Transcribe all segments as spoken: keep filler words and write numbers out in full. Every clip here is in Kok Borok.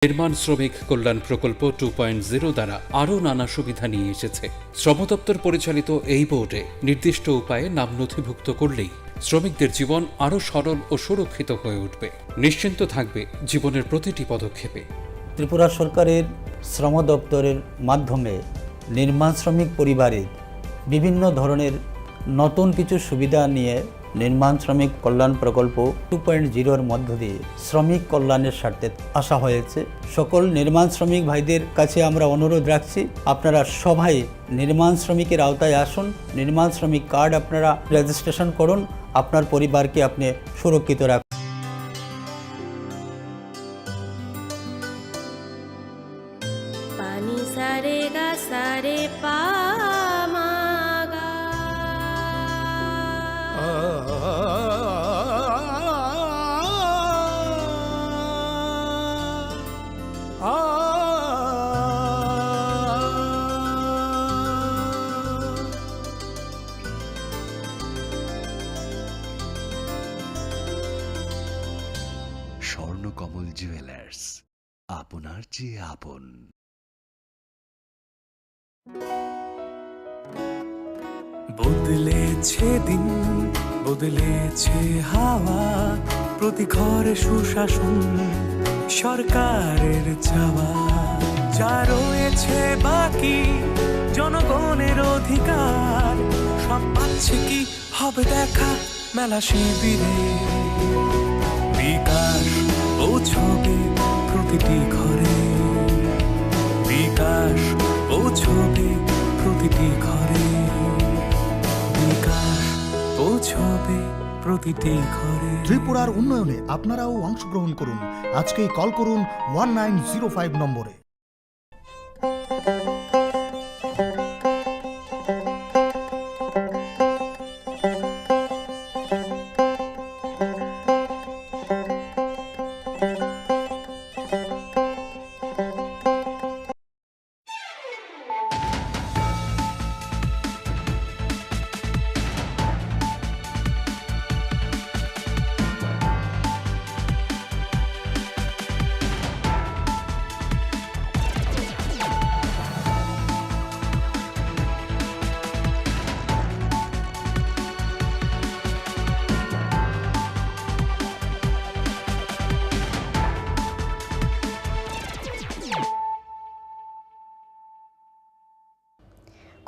নির্মাণ শ্রমিক কল্যাণ প্রকল্প টু পয়েন্ট জিরো দ্বারা আরও নানা সুবিধা নিয়ে এসেছে। শ্রম দপ্তর পরিচালিত এই বোর্ডে নির্দিষ্ট উপায়ে নাম নথিভুক্ত করলেই শ্রমিকদের জীবন আরও সরল ও সুরক্ষিত হয়ে উঠবে। নিশ্চিন্ত থাকবে জীবনের প্রতিটি পদক্ষেপে। ত্রিপুরা সরকারের শ্রম দপ্তরের মাধ্যমে নির্মাণ শ্রমিক পরিবারে বিভিন্ন ধরনের নতুন কিছু সুবিধা নিয়ে নির্মাণ শ্রমিক কল্যাণ প্রকল্প টু পয়েন্ট জিরোর মধ্য দিয়ে শ্রমিক কল্যাণের স্বার্থে আসা হয়েছে। সকল নির্মাণ শ্রমিক ভাইদের কাছে আমরা অনুরোধ রাখছি, আপনারা সবাই নির্মাণ শ্রমিকের আওতায় আসুন, নির্মাণ শ্রমিক কার্ড আপনারা রেজিস্ট্রেশন করুন, আপনার পরিবারকে আপনি সুরক্ষিত রাখুন। Pani sa re ga sa re pa ma ga. Swarnakamal jewellers, আপনার চেয়ে আপন। বদলেছে দিন, বদলেছে হাওয়া, প্রতি ঘরে সুশাসন সরকারের চাওয়া। যা রয়েছে বাকি জনগণের অধিকার, সব পাচ্ছে কি হবে দেখা মেলা শিবিরে। বিকাশ পৌঁছবে প্রতিটি ঘরে, বিকাশ পৌঁছবে প্রতিটি ঘরে, বিকাশ পৌঁছবে প্রতিটি ঘরে। ত্রিপুরার উন্নয়নে আপনারাও অংশগ্রহণ করুন। আজকেই কল করুন ওয়ান নাইন জিরো ফাইভ নম্বরে।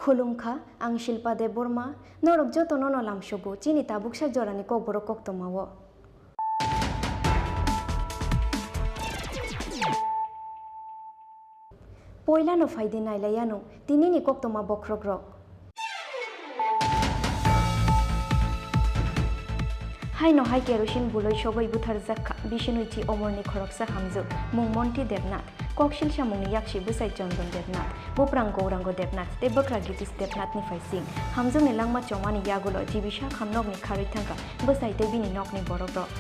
Khulumkha, ang Shilpa Debbarma, norok jotono no lamsogo chini tabuksa jorani kokborok koktwmao. Poilano phaidi nailaianw tinini koktwma bokhrokrok. Haino hai kerosene buloi sogwi butharjak kha Bishnui thi omorni khoroksa hamjwk, mung Monti Debnath. Koksil samungni yaksi bwsai Chondon Debnath, buprang Gourango Debnath tei bwkra Gitis Debnathni phaising. Hamjwkni langma chomani yagulo G B Sakham nokni kharwi thangkha bwsai tei bini nokni borokrok.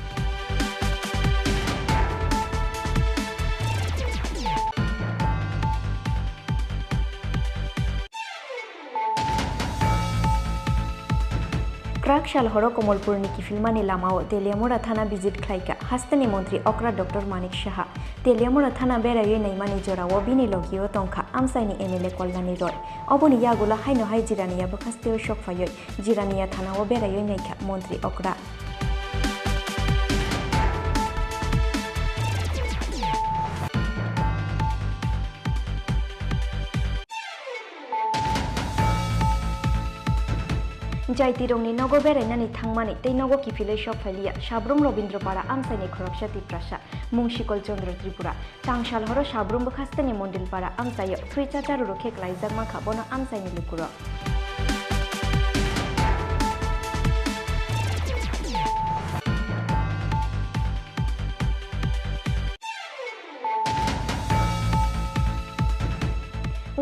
Kwrak sal horo Komolpurni kiphilmani lamao Teliamura thana visit khlaikha hasteni montri okra Doctor Manik Saha. Teliamura thana beraiwi naimani jorao bini logio tongkha amchaini M L A Kolnani Roy. Oboni yagulo haino hai Jirania bwkhasteo sokphaiwi Jirania thanao beraiwi naikha montri okra. Jaitirokni nogo berainani thangmani tei nogo kiphilwi sok phailiya Sabrum Robindro Para amchaini khoroksa Tiprasa, mung Sikol Chandra Tripura. Tangsal horo Sabrum bwkhasteni Mondil Para amchaio thwi chacharu rwkhe klaijak mankha bono amchaini lukurok.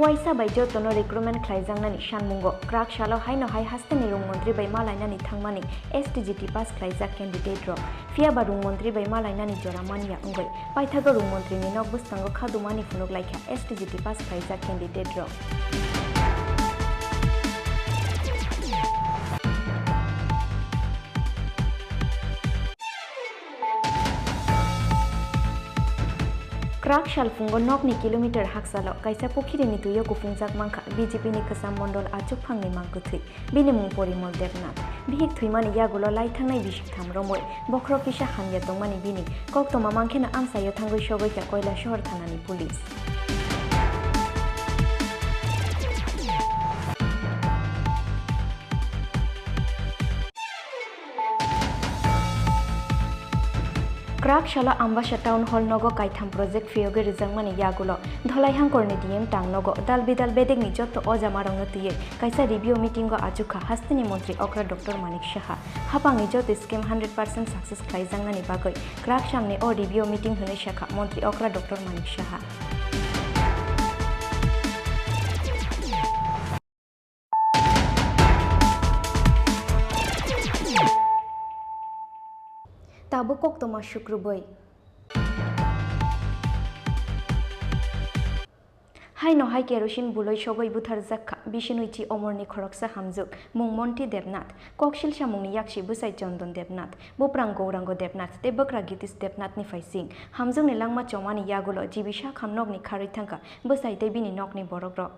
Waisa bai jotono recruitment khlaijaknani sanmungo kwrak salo haino hai hasteni rung montri bai malainani thangmani S T G T pass khlaijak candidate rok. Phiya ba rung montri bai malainani jora manya wngwi paithago rung montri ni nok bwskango khadumani phunuk laikha S T G T pass khlaijak candidate rok. Kwrak salphungo nokni kilometer haksalo kaisa pukhirini twio kuphungjak mankha B J P ni kwcham mondol achukphangni mangkwthwi. Bini mung Porimol Debnath. Bihik thwimani yagulo lai thangnai bisik tham romwi bokhorok kisa hamya tongmani bini koktwma mankhe no amchaio thangwi sogwi kha Koilasohor thanani police. Kwrak salo Ambasa Town Hall nogo kaitham project phiyogwi rwjakmani yagulo Dholai Hangkorni D M tang nogo dal bidal bedekni jotto ojamarokno twiwi kaisa review meeting-o achukha hasteni montri okra Doctor Manik Saha. Hapangni jotto scheme hundred percent success khlaijaknani bagwi kwrak samni o review meeting hwnwi sakha montri okra Doctor Manik Saha. Tabuk koktwma sukrubwi. Haino hai kerosene buloi sogwi butharjak kha Bisinoichi Omorni khoroksa hamjwk, mung Monti Debnath, koksil samungni yaksi bwsai Chondon Debnath, buprang Gourango Debnath tei bwkra Gitish Debnathni phaising. Hamjwkni langma chomani yagulo G B Sakham nokni kharwi thangkha bwsai tei bini nokni borokrok.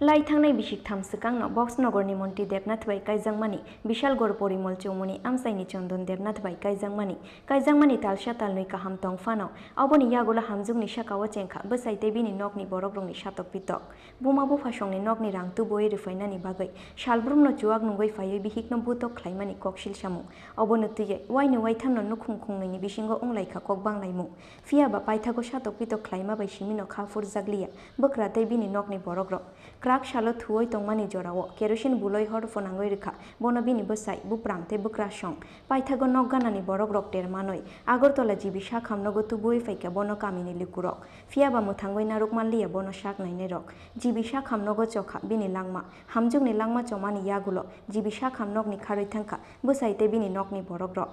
Lai thangnai bisik tham swkangno Box Nogorni Monti Debnath bai kaijakmani Bishalgor Porimol Chowmuni amchaini Chondon Debnath bai kaijakmani, kaijakmani talsa talnwi kaham tong phano, oboni yagulo hamjwkni sakao chengkha bwsai tei bini nokni borokrokni satok pitok. Buma buphasongni nokni rang tubuwi rwphainani bagwi salbrumno chuwak nungwi phaiwi bihikno butok khlaimani koksil samung. Obono twiwi waini waithanno nukhung khungnwini bisingo wnglaikha kok banglaimung. Phiya ba paithago satok pitok khlaima bai simino kha phurjakliya bwkra tei bini nokni borokrok. Kwrak salo thuwi tongmani jorao kerosene buloi hor phwnangwi rwkha bono bini bwsai, buprang tei bwkrasong. Paithago nok ganani borokrok ter manwi Agartala G B Sakham nogo tubuwi phaikha bono kamini lukurok. Phiya ba mwthangwi narwk manliya bono sak nainairok. G B Sakham nogo chokha bini langma. Hamjwkni langma chomani yagulo G B Sakham nokni kharwi thangkha bwsai tei bini nokni borokrok.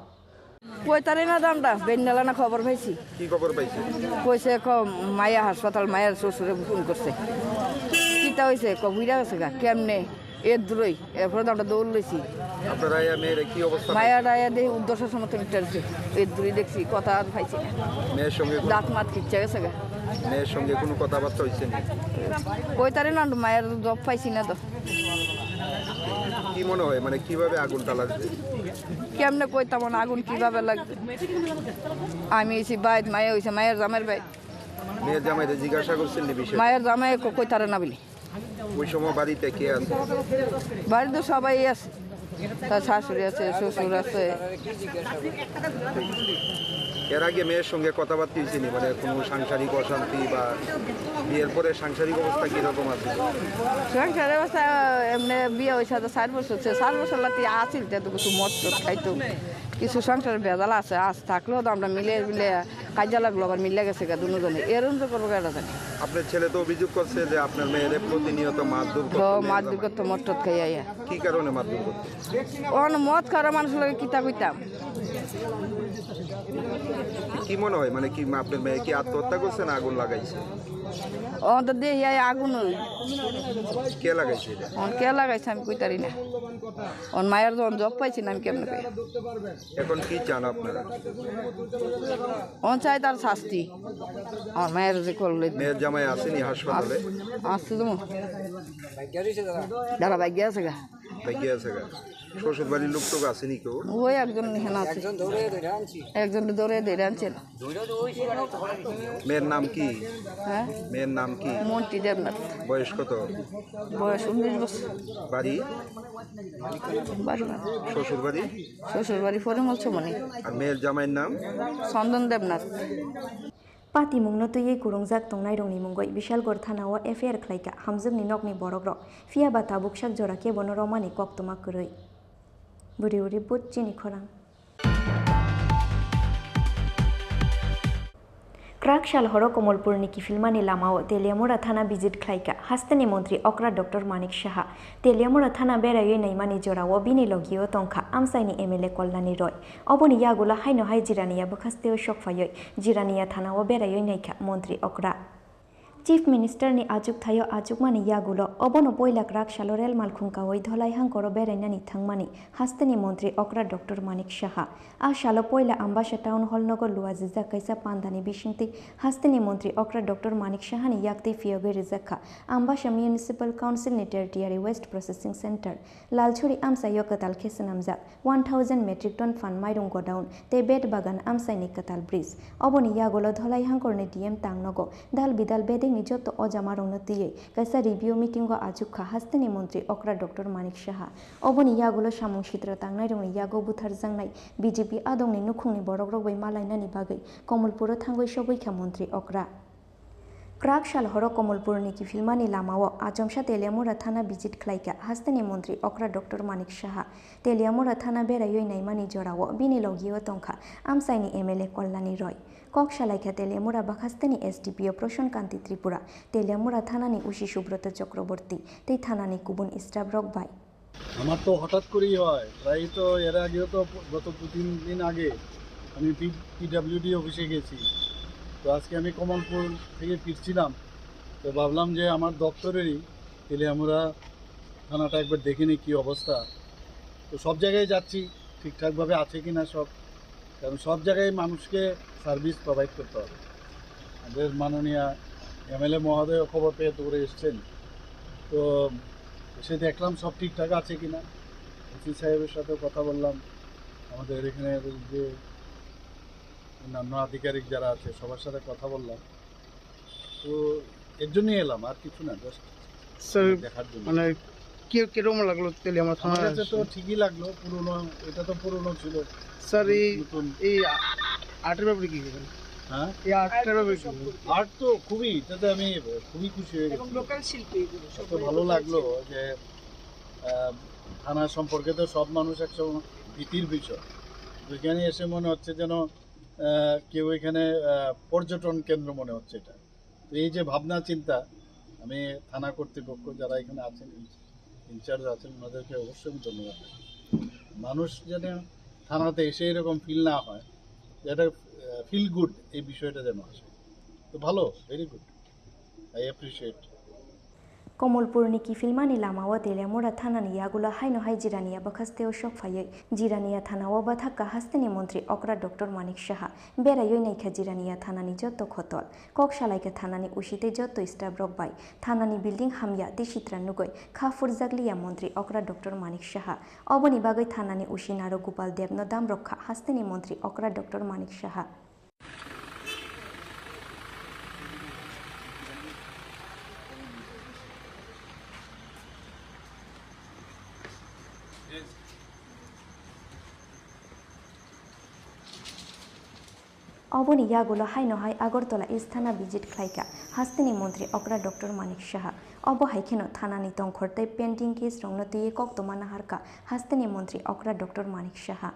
Koi tarina dam da, bennala na khobor paisi. কি খবর পাইছে? Koise ko maya hospital, maya sosure phone korse. Kita hoise ko buira gese ga, kemne, e duroi, erpore dam da dol loisi. আপনারা আয়া মেয়েরে কি অবস্থা? Maya daya de uddosho somoton terse, e duroi deksi, kota ar paisi na. মেয়ের সঙ্গে কোনো, Dat mat kichcha gese ga. মেয়ের সঙ্গে কোনো কথাবার্তা হয়েছে নি? Koi tarina maya job paisi na to. কি মনে হয়, মানে, কিভাবে আগুনটা লাগছে? Kemne koi tamon agun kibabe lagde? Ami isi bait, maya hoise, mayar jamair bait. মেয়ের জামাইরে জিজ্ঞাসা করছেন নি বিষয়ে? Mayar jamai ko koi tare na bili. ওই সময় বাড়িতে কে আছে? Bari to sobai ase. Tar shashuri ase, shoshur ase. এর আগে মেয়ের সঙ্গে কথাবার্তা হয়েছে নি? মানে, কোনো সাংসারিক অশান্তি বা বিয়ের পরে সাংসারিক অবস্থা কিরকম আছে? Sangsar obostha, emne biya hoise to sar bochor, se sar bochor lati asil, te to kichu mod tot khaito. Kichu sangsar bejal ase, as thakleyo to amra mile mile kaijya laglo, abar mile gese ga duno jone. Erom to korbo ga jane. আপনার ছেলে তো অভিযোগ করছে যে আপনার মেয়েরে প্রতিনিয়ত মারধর করতো, To মেয়ের marpit জামাই। Korto, mod tot khai ya. কি কারণে মারধর করতো? Ono mod khara manush loge kita koitam. কি মনে হয়, মানে, কি আপনার মেয়ে কি আত্মহত্যা করছে না আগুন লাগাইছে? Ono to de ya agun oi. কে লাগাইছে এটা? On ke lagaise ami koi tari na. On mayar jon job paisi na ami kemne koi. এখন কি চান আপনারা? On chai tar sasti. On mayar je korle. মেয়ের জামাই আসেনি হাসপাতালে? Ase to. Dara bhagya ase ga. ভাগিয়ে আছে গা। শ্বশুর বাড়ির লোক টোক আসেনি কেউ? Oi ekjon hena ase. Ekjon dore dore anche. মেয়ের নাম কি? Ha? মেয়ের নাম কি? Monti Debnath. বয়স কত? Boyos unnish bochor. বাড়ি? Bari na. শ্বশুর বাড়ি? Shoshur bari Porimol Chowmuni. আর মেয়ের জামাইয়ের নাম? Chondon Debnath. Patimungno twiwi kwrwngjak tongnairokni mungwi Bishalgarh thanao F I R khlaikha hamjwkni nokni borokrok, phiya ba tabuk sak jora kebono romani koktwma kwrwi. Bwrwi uri but chini khorang. Kwrak sal horo Komolpurni kiphilmani lamao Teliamura thana visit khlaikha hasteni montri okra Doctor Manik Saha. Teliamura thana beraiwi naimani jorao bini logio tongkha amchaini M L A Kolnani Roy. Oboni yagulo haino hai Jiraniya bwkhasteo sokphaiwi Jiraniya thanao beraiwi naikha montri okra. Chief Minister ni achuk thaio achukmani yagulo obono poila kwrak salo rel malkhung kawi Dholai hangkoro berainani thangmani hasteni montri okra Doctor Manik Saha. A salo poila Ambasa Town Hall nogo luajijak kaisa pandani bisingtwi hasteni montri okra Doctor Manik Saha ni yaktwi phiyogwi rijak kha Ambasa Municipal Council ni Tertiary Waste Processing Center. Lalchuri amchaio kwtal khe swnamjak one thousand metric ton phan mairung godown tei bet bagan amchaini kwtal bridge. Oboni yagulo Dholai hangkorni D M tangnogo dal bidal bedekni jotto ojamarokno twiwi kaisa review meeting-o achuk kha hasteni montri okra Doctor Manik Saha. Oboni yagulo samung sitra tangnairokni yago butharjaknai B J P adongni nukhungni borokrok bai malainani bagwi Komolpuro thangwi sogwi kha montri okra. Kwrak sal horo Komolpurni kiphilmani lamao Achomsa Teliamura thana visit khlaikha hasteni montri okra Doctor Manik Saha. Teliamura thana beraiwi naimani jorao bini logio tongkha amchaini M L A Kollani Roy. Kok salaikha Teliamura bakhasteni S D P O Proson Kanti Tripura, Teliamura thanani O C Subroto Chakraborty tei thanani kubun staff rok bai. আমার তো হঠাৎ করেই হয়, প্রায় তো এর আগেও তো গত দু তিন দিন আগে আমি পি পিডব্লিউডি অফিসে গেছি। তো আজকে আমি কমলপুর থেকে ফিরছিলাম, তো ভাবলাম যে আমার দপ্তরেরই তেলিয়ামুড়া থানাটা একবার দেখে নিই কী অবস্থা। তো সব জায়গায় যাচ্ছি, ঠিকঠাকভাবে আছে কি না সব, কারণ সব জায়গায় মানুষকে সার্ভিস প্রোভাইড করতে হবে। আমাদের মাননীয় এমএলএ মহোদয় খবর পেয়ে দৌড়ে এসছেন। তো এসে দেখলাম সব ঠিকঠাক আছে কিনা। ওসি সাহেবের সাথে কথা বললাম, আমাদের এখানে যে অন্যান্য আধিকারিক যারা আছে সবার সাথে কথা বললাম। তো এর জন্যই এলাম, আর কিছু না, জাস্ট স্যার, দেখার জন্য। মানে কি, কিরকম লাগলো তেলিয়ামুড়া থানা আমার কাছে তো এসে? ঠিকই লাগলো, পুরনো, এটা তো পুরনো ছিল। স্যার, এই, নতুন। এই আ-, আর্টের ব্যাপারে কি বলবেন? হ্যাঁ? এই আর্টের ব্যাপারে কি বলবেন? আর্ট তো খুবই, এটাতে আমি খুবই খুশি হয়ে গেছি। এবং লোকাল শিল্পী এগুলো, এত সবাই ভালো লোকাল লাগলো শিল্পী। যে, আহ, থানা সম্পর্কে তো সব মানুষ একসময় ভীতির বিষয়। এখানে এসে মনে হচ্ছে যেন, আহ, কেউ এখানে, আহ, পর্যটন কেন্দ্র মনে হচ্ছে এটা। তো এই যে ভাবনা চিন্তা, আমি থানা কর্তৃপক্ষ যারা এখানে আছেন, ইনচার্জ আছেন, ওনাদেরকে অবশ্যই আমি ধন্যবাদ জানাই। মানুষ যেন থানাতে এসে এরকম ফিল না হয়, যেটা, আহ, ফিল গুড, এই বিষয়টা যেন আসে। তো ভালো, very good, I appreciate. Komolpurni kiphilmani lamao Teliamura thanani yagulo haino hai Jirania bakhasteo sok phaiwi Jirania thanao bathakka hasteni montri okra Doctor Manik Saha. Beraiwi naikha Jirania thanani jotto khotol. Kok salaikha thanani O C tei jotto staff rok bai. Thanani building hamya tei sitra nugwi kha phurjakliya montri okra Doctor Manik Saha. Oboni bagwi thanani O C Naro Gopal Debno damrok kha hasteni montri okra Doctor Manik Saha. Oboni yagulo haino hai Agartala East thana visit khlaikha hasteni montri okra Doctor Manik Saha. Obo hai kheno thanani tongkhor tei pending case rokno twiwi koktwma naharkha hasteni montri okra Doctor Manik Saha.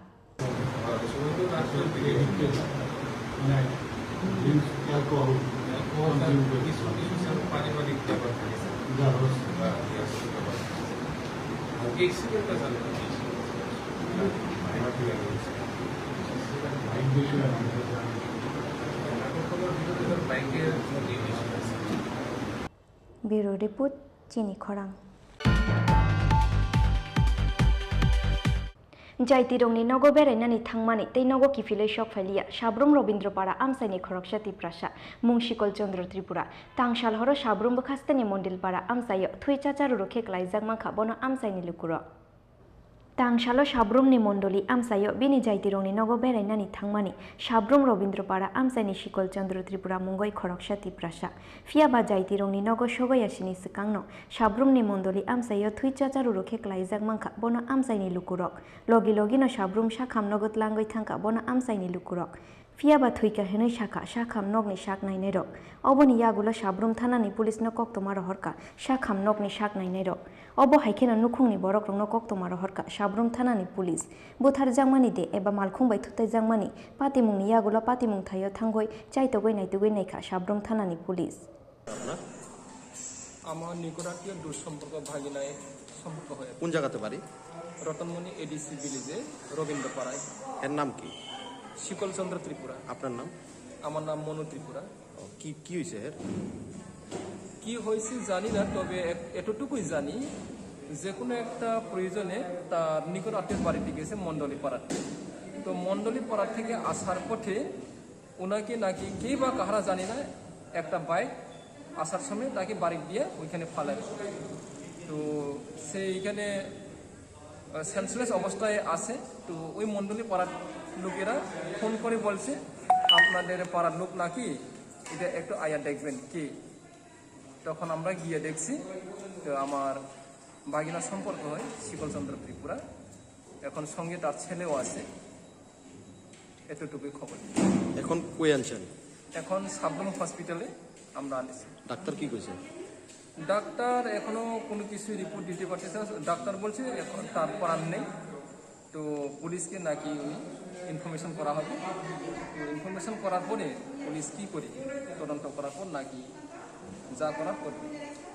Bureau Report, Chini Khorang. Jaitirokni nogo berainani thangmani tei nogo kiphilwi sok phailiya, Sabrum Robindro Para amchaini khoroksa Tiprasa, mung Sikol Chandra Tripura. Tangsal horo Sabrum bwkhasteni Mondil Para amchaio thwi chacha ruru khe klaijak mankha bono amchaini lukurok. Tangsalo Sabrumni Mondoli amchaio bini jaitirokni nogo berainani thangmani Sabrum Robindro Para amchaini Sikol Chandra Tripura mungoi khoroksa Tiprasa. Phiya ba jaitirokni nogo sogoya sini swkangno Sabrumni Mondoli amchaio thwi chacha ruru khe klaijak mankha bono amchaini lukurok. Logi logino Sabrum sakham nogo tlangwi thangkha bono amchaini lukurok. Phiya ba thwikha hwnwi sakha sakham nokni sak nainairok. Oboni yagulo Sabrum thanani police no koktwma rohorkha sakham nokni sak nainairok. Obo hai kheno nukhungni borokrokno koktwma rohorkha Sabrum thanani police. Butharjakmani de eba malkhung bai thutaijakmani patimungni yagulo patimung thaio thangwi chaitogwi naitugwi naikha Sabrum thanani police. আপনার? আমার নিকটাত্মীয় দূর সম্পর্ক ভাগিনায় সম্পর্ক হয়ে কোন জায়গাতে বাড়ি? রতনমণি এডিসি ভিলেজে রবীন্দ্র পাড়ায়। এর নাম কি? শিকল চন্দ্র ত্রিপুরা। আপনার নাম? আমার নাম মনু ত্রিপুরা। ও, কি, কি হয়েছে এর? কি হয়েছে জানি না, তবে এক-, এতটুকুই জানি, যে কোনো একটা প্রয়োজনে তার নিকট আত্মীয় বাড়িতে গেছে মণ্ডলী পাড়াতে। তো মণ্ডলী পাড়া থেকে আসার পথে ওনাকে নাকি কে বা কাহারা জানি না, একটা বাইক আসার সময় তাকে বাড়ি দিয়ে ওইখানে ফালায়। তো সে এইখানে সেন্সলেস অবস্থায় আছে। তো ওই মণ্ডলী পাড়ার লোকেরা ফোন করে বলছে, "আপনাদের পাড়ার লোক নাকি, এটা একটু আয়া দেখবেন কি।" তখন আমরা গিয়ে দেখছি, তো আমার ভাগিনা সম্পর্ক হয় শিকলচন্দ্র ত্রিপুরা, এখন সঙ্গে তার ছেলেও আছে। এতটুকুই খবর। এখন কই আনছেন? এখন সাবরুম হসপিটালে আমরা আনছি। ডাক্তার কি কইছে? ডাক্তার এখনো কোনো কিছু রিপোর্ট দিতে পারতেছে না। ডাক্তার বলছে এখন তার প্রাণ নেই। তো পুলিশকে নাকি উনি ইনফরমেশন করা হবে। তো ইনফরমেশন করার পরে পুলিশ কি করে তদন্ত করার পর নাকি যা করার করবে।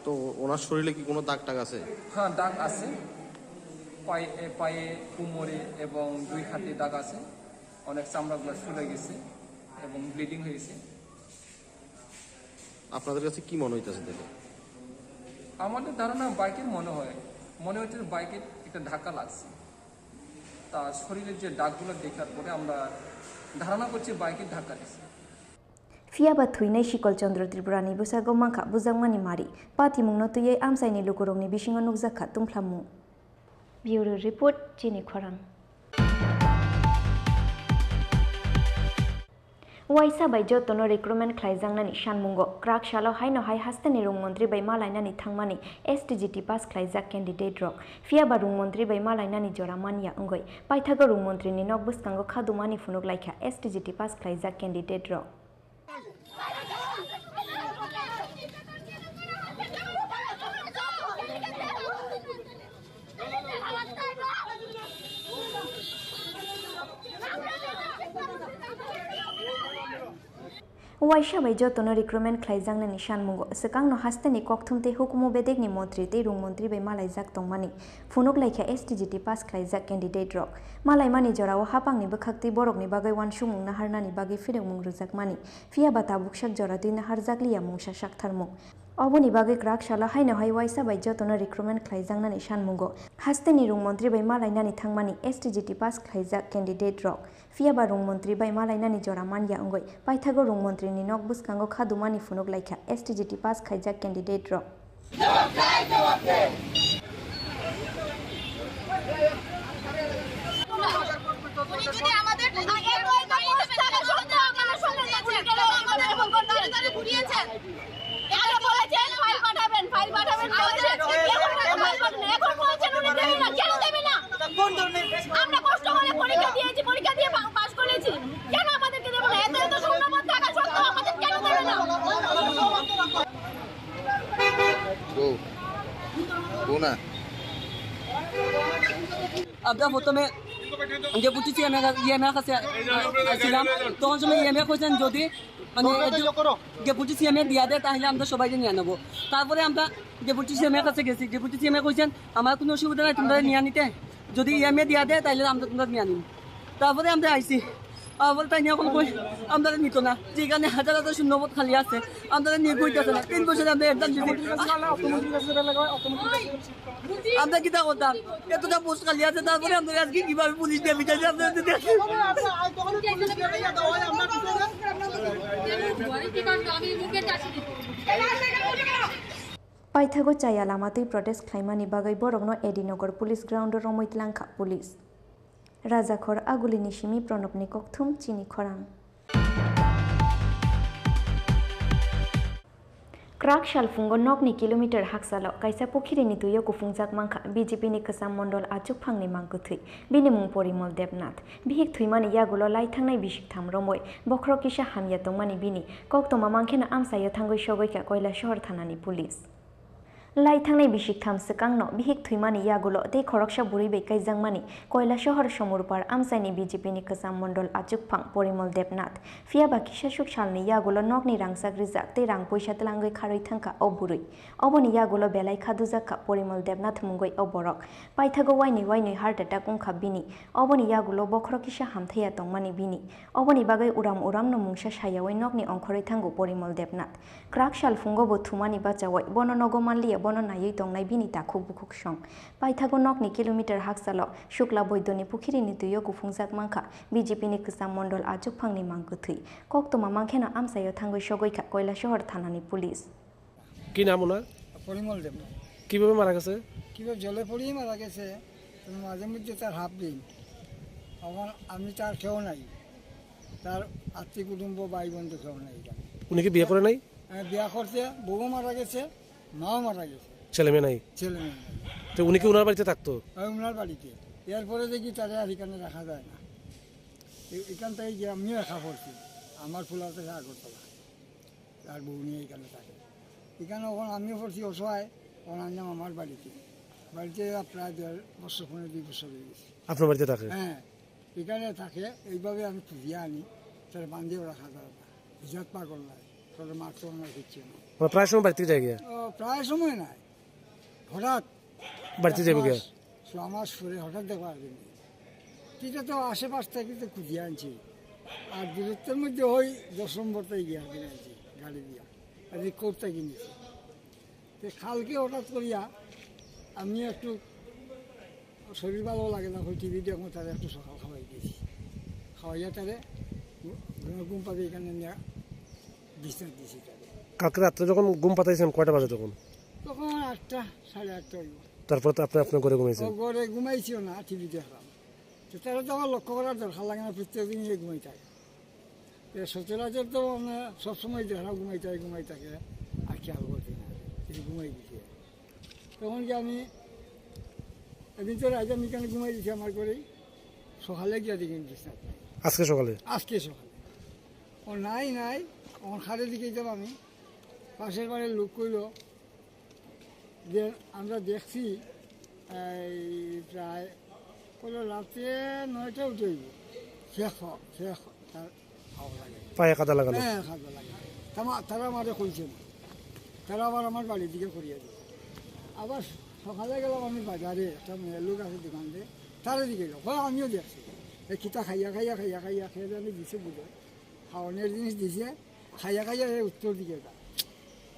তো ওনার শরীরে কি কোনো দাগ টাগ আছে? হ্যাঁ, দাগ আছে। পায়ে, এ, পায়ে, কোমরে এবং দুই হাতে দাগ আছে। অনেক চামড়াগুলো ফুলে গেছে এবং ব্লিডিং হয়েছে। আপনাদের কাছে কি মনে হইতেছে তাহলে? আমাদের ধারণা বাইকের মনে হয়, মনে হচ্ছে যে বাইকের একটা ধাক্কা লাগছে। তার শরীরের যে দাগগুলো দেখার পরে আমরা ধারণা করছি বাইকের ধাক্কা দিচ্ছে। Phiya ba thwinai Shikol Chandra Tripura ni bwsakgo mankha bujakmani mari. Patimungno twiwi amchaini lukurokni bisingo nukjakha tungphlamung. Bureau Report, Chini Khorang. Waisa bai jotono recruitment khlaijaknani sanmungo kwrak salo haino hai hasteni rung montri bai malainani thangmani S T G T pass khlaijak candidate rok. Phiya ba rung montri bai malainani jora manya wngwi paithago rung montri ni nok bwskango khadumani phunuk laikha S T G T pass khlaijak candidate rok. Waisa bai jotono recruitment khlaijaknani sanmungo swkangno hasteni kokthum tei hukumu bedekni montri tei rung montri bai malaijak tongmani phunuk laikha S T G T pass khlaijak candidate rok. Malaimani jorao hapangni bwkhaktwi borokni bagwi uansukmung naharnani bagwi phirokmung rwjakmani, phiya ba tabuksak jora twi naharjakliya mungsa saktharmung. Oboni bagwi kwrak salo haino hai waisa bai jotono recruitment khlaijaknani sanmungo hasteni rung montri bai malainani thangmani S T G T pass khlaijak candidate rok. Phiya ba rung montri bai malainani jora manya wngwi paithago rung montri ni nok bwskango khadumani phunuk laikha S T G T pass khaijak candidate rok. উনি যদি আমাদের আগে ওই ব্যবস্থাটা সত্য আমাদের সঙ্গে দিয়েছেন, কেন আমাদের এখন করে তাড়াতাড়ি ঘুরিয়েছেন? এটা বলেছেন ফাইল পাঠাবেন, ফাইল পাঠাবেন বলেছেন। এখন ফাইল পাঠান না, এখন বলছেন উনি দেবে না। কেন দেবে না? আমরা কষ্ট করে পরীক্ষা দিয়েছি, পরীক্ষা দিয়ে পা-, পাস করেছি। কেন আমাদেরকে দেবে না? এত এত স্বর্ণপদ থাকা সত্ত্বেও আমাদের কেন দেবে না? বউ, বউ না। আমরা প্রথমে ডেপুটি সিএম এর, ইএম এর কাছে, আ, আসছিলাম। তখন সময় ইএম এ কইছেন যদি মানে ডেপুটি সিএম এ দিয়া দেয় তাহলে আমরা সবাইকে নিয়ে নেবো। তারপরে আমরা ডেপুটি সিএম এর কাছে গেছি, ডেপুটি সিএম এ কইছেন আমার কোনো অসুবিধা নাই তোমরা নিয়ে নিতে, যদি ইএম এ দিয়া দেয় তাহলে আমরা তোমরা নিয়ে নিব। তারপরে আমরা আইছি, আবার তাই নিয়ে এখন কই আমরা নিত না, যেখানে হাজার হাজার শূন্যপদ খালি আছে আমরা নিয়ে কইতেছে না। তিন বছর আমরা এক্সাম দিছি, আমরা কিতা করতাম? এতটা পোস্ট খালি আছে, তারপরে আমরা আজকে কিভাবে পুলিশ দিয়ে বিচার আমরা যদি দেখি। Paithago chaya lama twi protest khlaimani bagwi borokno A D Nagar Police Ground-o romwi tlangkha police. Rajakhor Agulini simi Pranobni kokthum chini khorang. Kwrak salphungo nokni kilometer haksalo kaisa pukhirini twio kuphungjak mankha B J P ni kwcham mondol achukphangni mangkwthwi. Bini mung Porimol Debnath. Bihik thwimani yagulo lai thangnai bisik tham romwi bokhorok kisa hamya tongmani bini koktwma mankheno amchaio thangwi sogwi kha Koilasohor thanani police. Lai thangnai bisik tham swkangno bihik thwimani yagulo tei khoroksa bwrwi bai kaijakmani Koilasohor Somurpar amchaini B J P ni kwcham mondol achukphang Porimol Debnath. Phiyaba kisa suk salni yagulo nokni rangchak rijak tei rang puisa twlangwi kharwi thangkha o bwrwi. Oboni yagulo belai kha dujakha Porimol Debnath mungwi o borok. Paithago wainwi wainwi heart attack wngkha bini. Oboni yagulo bokhorok kisa hamthaiya tongmani bini. Oboni bagwi uram uramno mungsa sayawi nokni ongkhorwi thango Porimol Debnath. Kwrak sal phungo bo thumani bachawi bono nogo manliya, bono naiwi tongnai bini takhuk bukhuk song. Paithago nokni kilometer haksalo Shukla Boidoni pukhirini twio kuphungjak mankha B J P ni kwcham mondol achukphangni mang kwthwi. Koktwma mankhe no amchaio thangwi sogwi kha Koilasohor thanani police. কি নাম ওনার? পরিমল দেব। কিভাবে মারা গেছে? কিভাবে জলে পড়েই মারা গেছে। তো মাঝে মধ্যে তার হাফ দিন, তখন আমি তার কেউ নাই, তার আত্মীয় কুটুম্ব ভাই বন্ধু কেউ নাই এখানে। উনি কি বিয়ে করে নাই? হ্যাঁ, বিয়া করছে, বউও মারা গেছে, মাও মারা গেছে। ছেলে মেয়ে নাই? ছেলে মেয়ে নাই। তো উনি কি ওনার বাড়িতে থাকতো? হ্যাঁ, ওনার বাড়িতে। এরপরে দেখি তারা আর এখানে রাখা যায় না। এ-, এখান থেকে গিয়ে আমিও একা পড়ছি, আমার ফুলা থেকে আগরতলা। তার বউ নিয়ে এখানে থাকে। এখানে এখন আমিও পড়ছি অসহায়, এখন আনলাম আমার বাড়িতে। বাড়িতে প্রায় দেড় বছর, পৌনে দুই বছর হয়ে গেছে। আপনার বাড়িতে থাকে? হ্যাঁ, এখানে থাকে, এইভাবে আমি খুঁজিয়ে আনি, তার বান্ধিয়েও রাখা যায় না। হিজাত পাগল নাই, তাহলে মারতো না, কিচ্ছু না। মানে প্রায় সময় বাড়ি থেকে যায় গিয়া? ও, প্রায় সময় নাই, হঠাৎ বাড়িতে এক যাবে গিয়া? মাস, ছ মাস পরে হঠাৎ দেখা আর কি নেই। এটা তো আশেপাশ থেকে তো খুঁজিয়ে আনছি, আর দূরত্বের মধ্যে ওই দশ নম্বর তাই গিয়া আর কি আনছি, গাড়ি দিয়া, আর রিক্সা তাই কিনেছি। তো কালকে হঠাৎ করিয়া আমি একটু শরীর ভালো লাগে না, ওই টিভি দেখবো, তারা একটু সকাল খাওয়াই দিয়েছি, খাওয়াইয়া তারে ঘুম পাবে এখানে নিয়ে বিছনা দিয়েছি তারে। কালকে রাত্রে যখন ঘুম পাতাইছেন, কয়টা বাজে তখন? তখন আটটা, সাড়ে আটটা হইব। তারপর তো আপনি আপনার ঘরে ঘুমাইছেন? ও, ঘরে ঘুমাইছিও না, টিভি দেখলাম। তো তারা তো আমার লক্ষ্য করার দরকার লাগে না, প্রত্যেক দিনই ঘুমাই থাকে। এ সচরাচর তো মানে সবসময় দেখলাম ঘুমাই থাকে, ঘুমাই থাকে, আর খেয়াল করছি না, এই ঘুমাই দিছে। তখন কি আমি এদিন তো রাইতে আমি এখানে ঘুমাই দিছি আমার ঘরেই, সকালে গিয়া দেখি বিছনাত নাই। আজকে সকালে? আজকে সকালে। ও নাই, নাই, ওখানে দিকে যাবো আমি, পাশের বাড়ির লোক কইলো, যে আমরা দেখছি, এই প্রায় কইলো রাত্রে নয়টা উঠে হইব। শেষ হ-, শেষ হ-, তার খাওয়া লাগে। পায়ে কাদা লাগানো? হ্যাঁ, কাদা লাগে। তামা-, তারা আমারে কইছে না। তারা আবার আমার বাড়ির দিকে করিয়া দিল। আবার সকালে গেলাম আমি বাজারে, একটা মেয়ের লোক আছে দোকান দিয়ে, তারে দিকে গেল। কয়, "আমিও দেখছি।" এই কিতা খাইয়া, খাইয়া, খাইয়া, খাইয়া, খেয়ে জানি দিছে বুঝে। খাওয়ানোর জিনিস দিছে, খাইয়া খাইয়া এই উত্তর দিকে যা।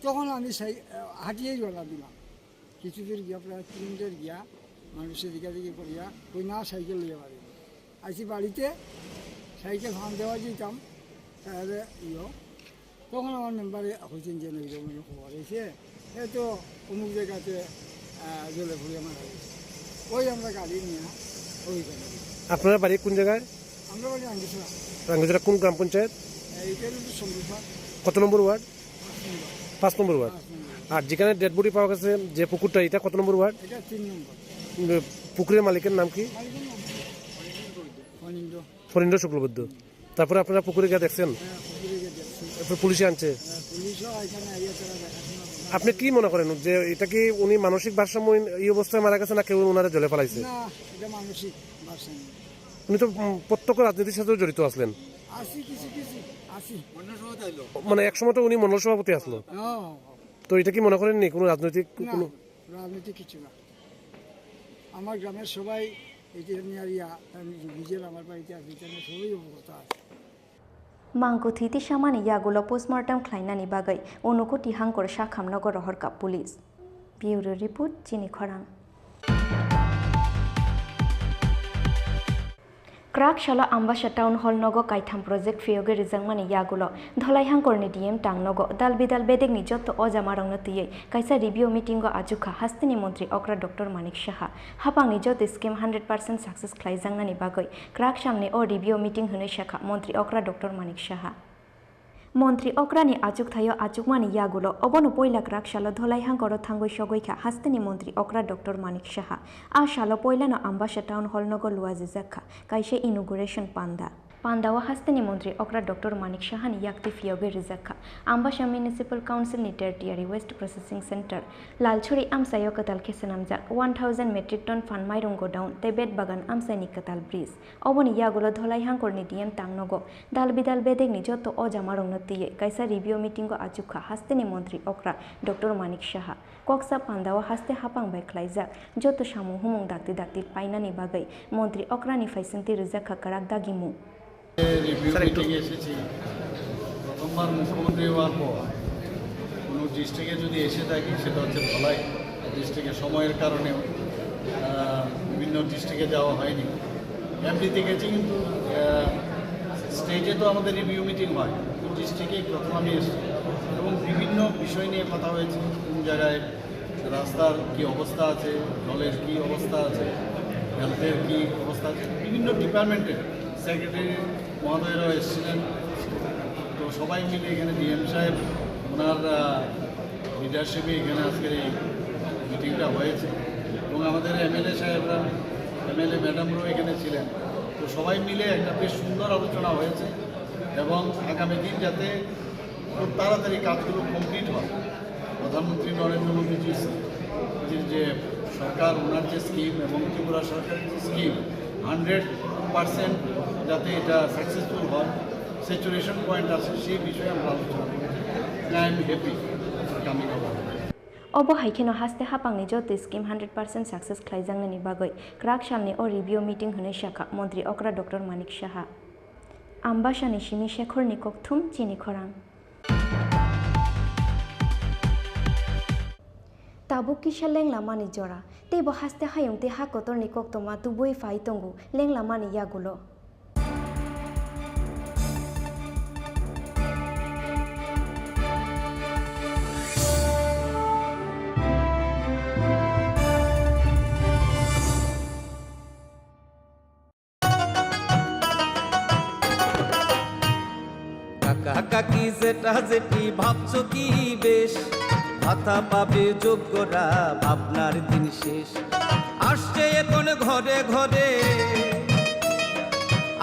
তখন আমি সেই, আহ, হাঁটিয়েই রওনা দিলাম। কিছু দূর গিয়া, প্রায় তিন মিনিটের গিয়া, মানুষের দিকে দিকে করিয়া, কই না সাইকেল লইয়া বাড়ি। আইছি বাড়িতে, সাইকেল ফান দেওয়া যেতাম, তাহলে ইয়ো। তখন আমার মেম্বারে কইছেন যে, "নবীন খবর হয়েছে, এ তো অমুক জায়গাতে, আহ, জলে পড়ে মারা গেছে।" ওই আমরা গাড়ি নিয়ে ওইখানে। আপনার বাড়ি কোন জায়গায়? আমরা বাড়ি রাঙ্গিছড়া। রাঙ্গিছড়া কোন গ্রাম পঞ্চায়েত? এইটা কিন্তু সম্প্রসাদ। কত নম্বর ওয়ার্ড? পাঁচ নম্বর। পাঁচ নম্বর ওয়ার্ড। পাঁচ নম্বর। আর যেখানে ডেড বডি পাওয়া গেছে, যে পুকুরটা, এটা কত নম্বর ওয়ার্ড? এটা তিন নম্বর। উম, পুকুরের মালিকের নাম কি? মালিকের নাম কি? ফণীন্দ্র। ফণীন্দ্র শুক্লবৈদ্য। তারপরে আপনারা পুকুরে গিয়ে দেখছেন? হ্যাঁ, পুকুরে গিয়ে দেখছি। এরপর পুলিশে আনছে? হ্যাঁ, পুলিশও এখানে আইয়া তারা দেখাশোনা করে। আপনি কি মনে করেন যে এটা কি উনি মানসিক ভারসাম্যহীন এই অবস্থায় মারা গেছে, না কেউ ওনারা জলে ফালাইছে? না, এটা মানসিক ভারসাম্য। উনি তো, উম, প্রত্যক্ষ রাজনীতির সাথেও জড়িত আসলেন। আছি কিছু কিছু, আছি। মানে একসময় তো উনি মণ্ডল সভাপতি আসলো। হ্যাঁ। তো এটা কি মনে করেননি কোনো রাজনৈতিক না, কোনো? রাজনীতি কিছু না। আমার গ্রামের সবাই এটা নিয়ে আর ইয়া, তার নিজের আমার বাড়িতে আছে, এটা নিয়ে সবাই অবগত আছে। Mangkwthwi tisamani yagulo postmortem khlainani bagwi Unukoti hangkor sakhamnogo rohorkha police. Bureau report, Chini Khorang. Kwrak salo Ambasa Town Hall nogo kaitham project phiyogwi rijakmani yagulo Dholai hangkorni D M tang nogo dal bidal bedekni jotto ojamarokno twiwi kaisa review meeting o achukha hasteni montri okra Doctor Manik Saha. Hapangni joto scheme hundred percent success khlaijaknani bagwi kwrak samni o review meeting hwnwi sakha montri okra Doctor Manik Saha. Montri okrani achukthaio achukmani yagulo obono poila kwrak salo Dholai hangkoro thangwi sogwi kha hasteni montri okra Doctor Manik Saha. A salo poilano Ambasa Town Hall nogo luajijak kha kaisa inauguration panda. Pandao hasteni montri okra Doctor Manik Sahani yakti phiyogwi rijak kha. Ambasa Municipal Council ni Tertiary Waste Processing Center Lalchuri amchaio kwtal khe swnamjak one thousand metric ton phan mairung godown tei bet bagan amchaini kwtal bridge. Oboni yagulo Dholai hangkorni D M tangnogo dal bidal bedekni joto o jamarokno twiwi kaisa review meetingo achukha hasteni montri okra Doctor Manik Saha. Koksa pandao haste hapang bai khlaijak joto samung humung dakti dakti painani bagwi montri okrani phaisingtwi rijak kha kwrak dagimung. Review Sir, একটু মিটিং এসেছি। প্রথমবার মুখ্যমন্ত্রী হওয়ার পর কোনো ডিস্ট্রিক্টে যদি এসে থাকি, সেটা হচ্ছে ধলাই ডিস্ট্রিক্টে সময়ের কারণে, আহ, বিভিন্ন ডিস্ট্রিক্টে যাওয়া হয়নি। এমডিতে গেছি, কিন্তু, আহ, স্টেটে তো আমাদের রিভিউ মিটিং হয়, তো ডিস্ট্রিক্টে প্রথম আমি এসেছি এবং বিভিন্ন বিষয় নিয়ে কথা হয়েছে, কোন জায়গায় রাস্তার কি অবস্থা আছে, জলের কি অবস্থা আছে, হেলথের কি অবস্থা আছে, বিভিন্ন ডিপার্টমেন্টের সেক্রেটারি মহোদয়রাও এসেছিলেন। তো সবাই মিলে এখানে ডিএম সাহেব ওনার, আহ, লিডারশিপে এখানে আজকের এই মিটিংটা হয়েছে এবং আমাদের এমএলএ সাহেবরা, এমএলএ ম্যাডামরাও এখানে ছিলেন। তো সবাই মিলে একটা বেশ সুন্দর আলোচনা হয়েছে এবং আগামী দিন যাতে খুব তাড়াতাড়ি কাজগুলো কমপ্লিট হয়। প্রধানমন্ত্রী নরেন্দ্র মোদীজির যে সরকার, ওনার যে স্কিম এবং ত্রিপুরা সরকারের যে স্কিম, হান্ড্রেড পার্সেন্ট যাতে এটা সাকসেসফুল হয়, স্যাচুরেশন পয়েন্ট আছে, সেই বিষয়ে আমরা আলোচনা করেছি। And I am happy for coming over. Obo hai kheno haste hapangni joto scheme hundred percent success khlaijaknani bagwi kwrak salni o review meeting hwnwi sakha montri okra Doctor Manik Saha. Ambasani simi Shekhorni kokthum chini khorang. Tabuk kisa lenglamani jora, teibo haste hayung tei ha kotorni koktoma tubui phai tongo lenglamani yagulo. কাকা কাকি জেঠা জেঠি ভাবছো কি বেশ, ভাতা পাবে যোগ্যরা, ভাবনার দিন শেষ। আসছে এখন ঘরে ঘরে,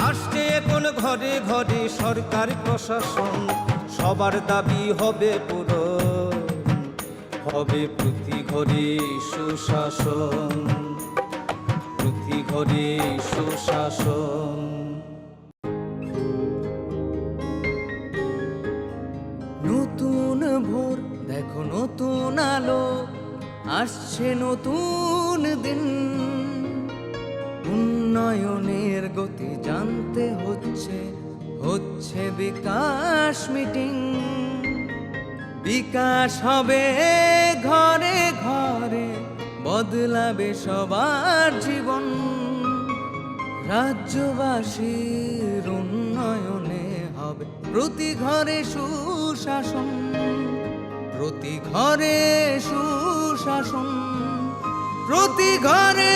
আসছে এখন ঘরে ঘরে সরকার প্রশাসন, সবার দাবি হবে পূরণ। হবে প্রতি ঘরে সুশাসন, প্রতি ঘরে সুশাসন। নতুন ভোর, দেখো নতুন আলো, আসছে নতুন দিন। উন্নয়নের গতি জানতে হচ্ছে, হচ্ছে বিকাশ মিটিং। বিকাশ হবে ঘরে ঘরে, বদলাবে সবার জীবন। রাজ্যবাসীর উন্নয়নে হবে প্রতি ঘরে সুশাসন, প্রতি ঘরে সুশাসন, প্রতি ঘরে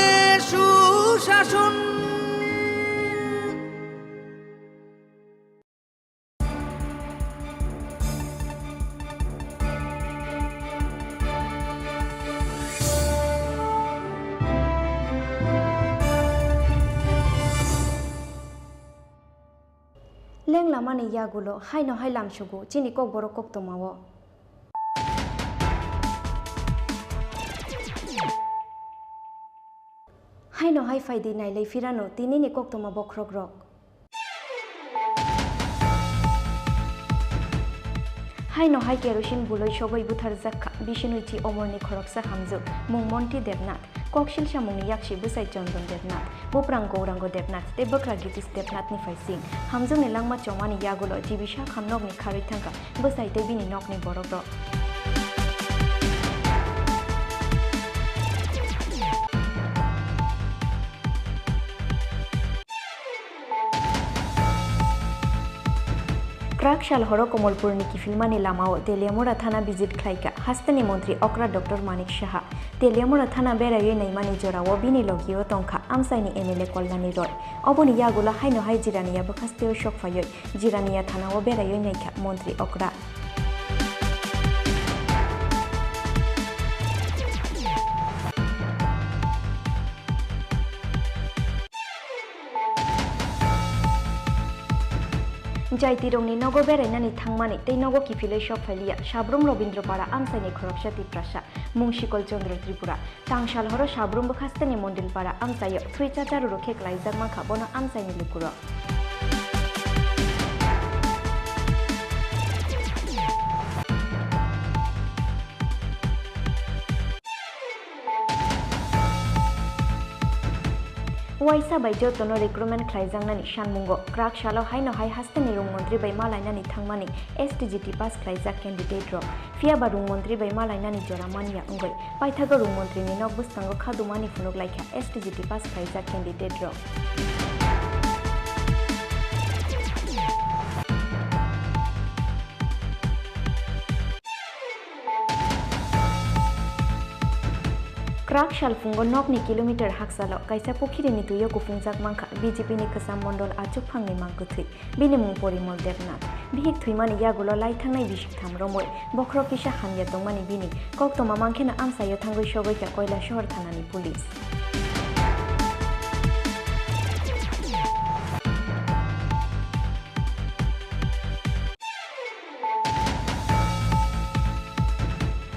সুশাসন। Lenglamani yagulo haino hai lamsugo chini kokborok koktwmao. Haino hai phaidi nailai phirano tinini koktwma bokhrokrok. Haino hai kerosene buloi sogwi butharjak kha Bishnui chi omorni khoroksa hamjwk mung Monti Debnath. Koksil samungni yaksi bwsai Chondon Debnath, buprang Gourango Debnath tei bwkra Gitish Debnathni phaising. Hamjwkni langma chomani yagulo jibi sak ham nokni kharwi thangkha bwsai tei bini nokni borokrok. Kwrak sal horo Komolpurni kiphilmani lamao Teliamura thana visit khlaikha hasteni montri okra Doctor Manik Saha. Teliamura thana beraiwi naimani jorao bini logio tongkha amchaini M L A Kollani Roy. Oboni yagulo haino hai Jirania bwkhasteo sokphaiwi Jirania thanao beraiwi naikha montri okra. Chaitirokni nogo berainani thangmani tei nogo kiphilwi sok phailiya Sabrum Robindro Para amchaini khoroksa Tiprasa, mung Sikol Chandra Tripura. Tangsal horo Sabrum bwkhasteni Mondil Para amchaio thwi chacharurok khe klaijak mankha bono amchaini lukurok. Waisa bai jotono recruitment khlaijaknani sanmungo kwrak salo haino hai hasteni rung montri bai malainani thangmani S T G T pass khlaijak candidate rok. Phiya ba rung montri bai malainani jora manya wngwi paithago rung montrini nok bwskango khadumani phunuk laikha S T G T pass khlaijak candidate rok. Kwrak salphungo nokni kilometer haksalo kaisa pukhirini twio kuphungjak mankha B J P ni kwcham mondol achukphangni mangkwthwi. Bini mung Porimol Debnath. Bihik thwimani yagulo lai thangnai bisik tham romwi bokhorok kisa hamya tongmani bini koktwma mankhe no amchaio thangwi sogwi kha Koilasohor thanani police.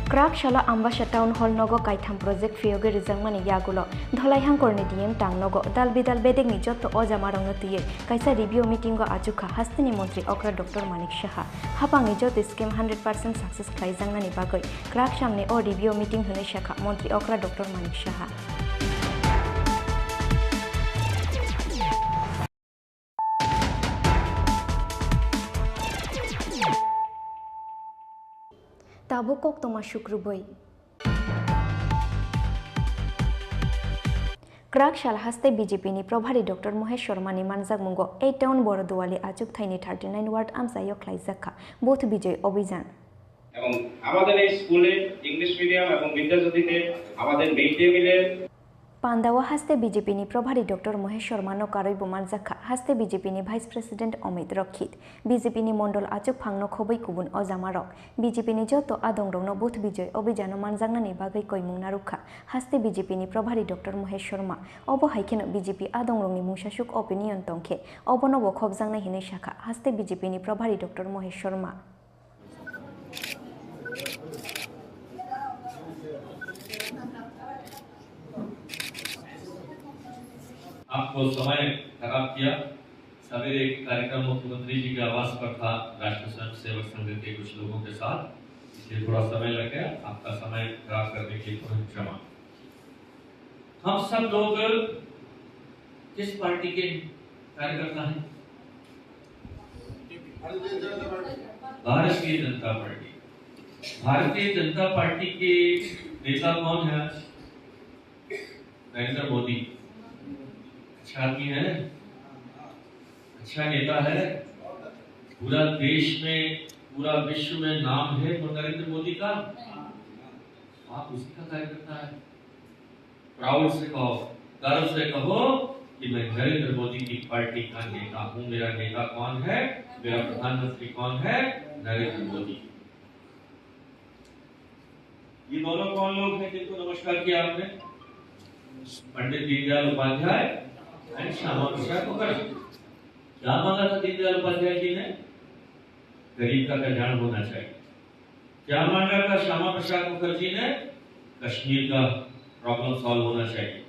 Kwrak salo Ambasa Town Hall nogo kaitham project phiyogwi rwjakmani yagulo Dholai Hangkorni D M tang nogo dal bidal bedekni jotto ojamarokno twiwi kaisa review meeting o achukha hasteni montri okra Doctor Manik Saha. Hapangni jotto scheme hundred percent success khlaijaknani bagwi kwrak samni o review meeting hwnwi sakha montri okra Doctor Manik Saha. Tabuk koktwma sukrubwi. Kwrak sal haste B J P ni Probhari Doctor Mohesh Sharma ni manjakmungo eight town Boroduali achukthayni thirty nine ward amchaio khlaijak kha Booth Bijoy Abhijan. এবং আমাদের এই স্কুলে English medium এবং বিদ্যাজ্যোতিতে আমাদের mid day মিলের Pandao haste B J P ni Probhari Doctor Mohesh Sharma no karwi bo manjak kha, haste B J P ni Vice President Amit Rokit, B J P ni Mondol achukphang no khobwi kubun ojamarok, B J P ni joto adongrok no Booth Bijoy Abhijan o manjaknani bagwi koimung narwk kha, haste B J P ni Probhari Doctor Mohesh Sharma. Obo hai kheno B J P adongrok ni mungsasuk opinion tong khe, obono bo khobjaknai hinwi sakha, haste B J P ni Probhari Doctor Mohesh Sharma. आपको समय खराब किया। सवेरे एक कार्यक्रम मुख्यमंत्री जी के आवास पर था, राष्ट्रीय स्वयंसेवक संघ के कुछ लोगों के साथ, इसलिए थोड़ा समय लग गया। आपका समय खराब करने के लिए पुनः क्षमा। हम सब लोग किस पार्टी के कार्यकर्ता हैं? भारतीय जनता पार्टी। भारतीय जनता पार्टी के नेता कौन है आज? नरेंद्र मोदी। अच्छा आदमी है, अच्छा नेता है। पूरा देश में, पूरा विश्व में नाम है वो नरेंद्र मोदी का। आप उसी का कार्यकर्ता है। प्राउड से कहो, गर्व से कहो कि मैं नरेंद्र मोदी की पार्टी का नेता हूँ। मेरा नेता कौन है? मेरा प्रधानमंत्री कौन है? नरेंद्र मोदी। ये दोनों कौन लोग हैं जिनको नमस्कार किया आपने? पंडित दीनदयाल उपाध्याय एंड श्यामा प्रसाद मुखर्जी। क्या मांगा था दीनदयाल उपाध्याय जी ने? गरीब का कल्याण होना चाहिए। क्या मांगा था श्यामा प्रसाद मुखर्जी ने? कश्मीर का प्रॉब्लम सॉल्व होना चाहिए।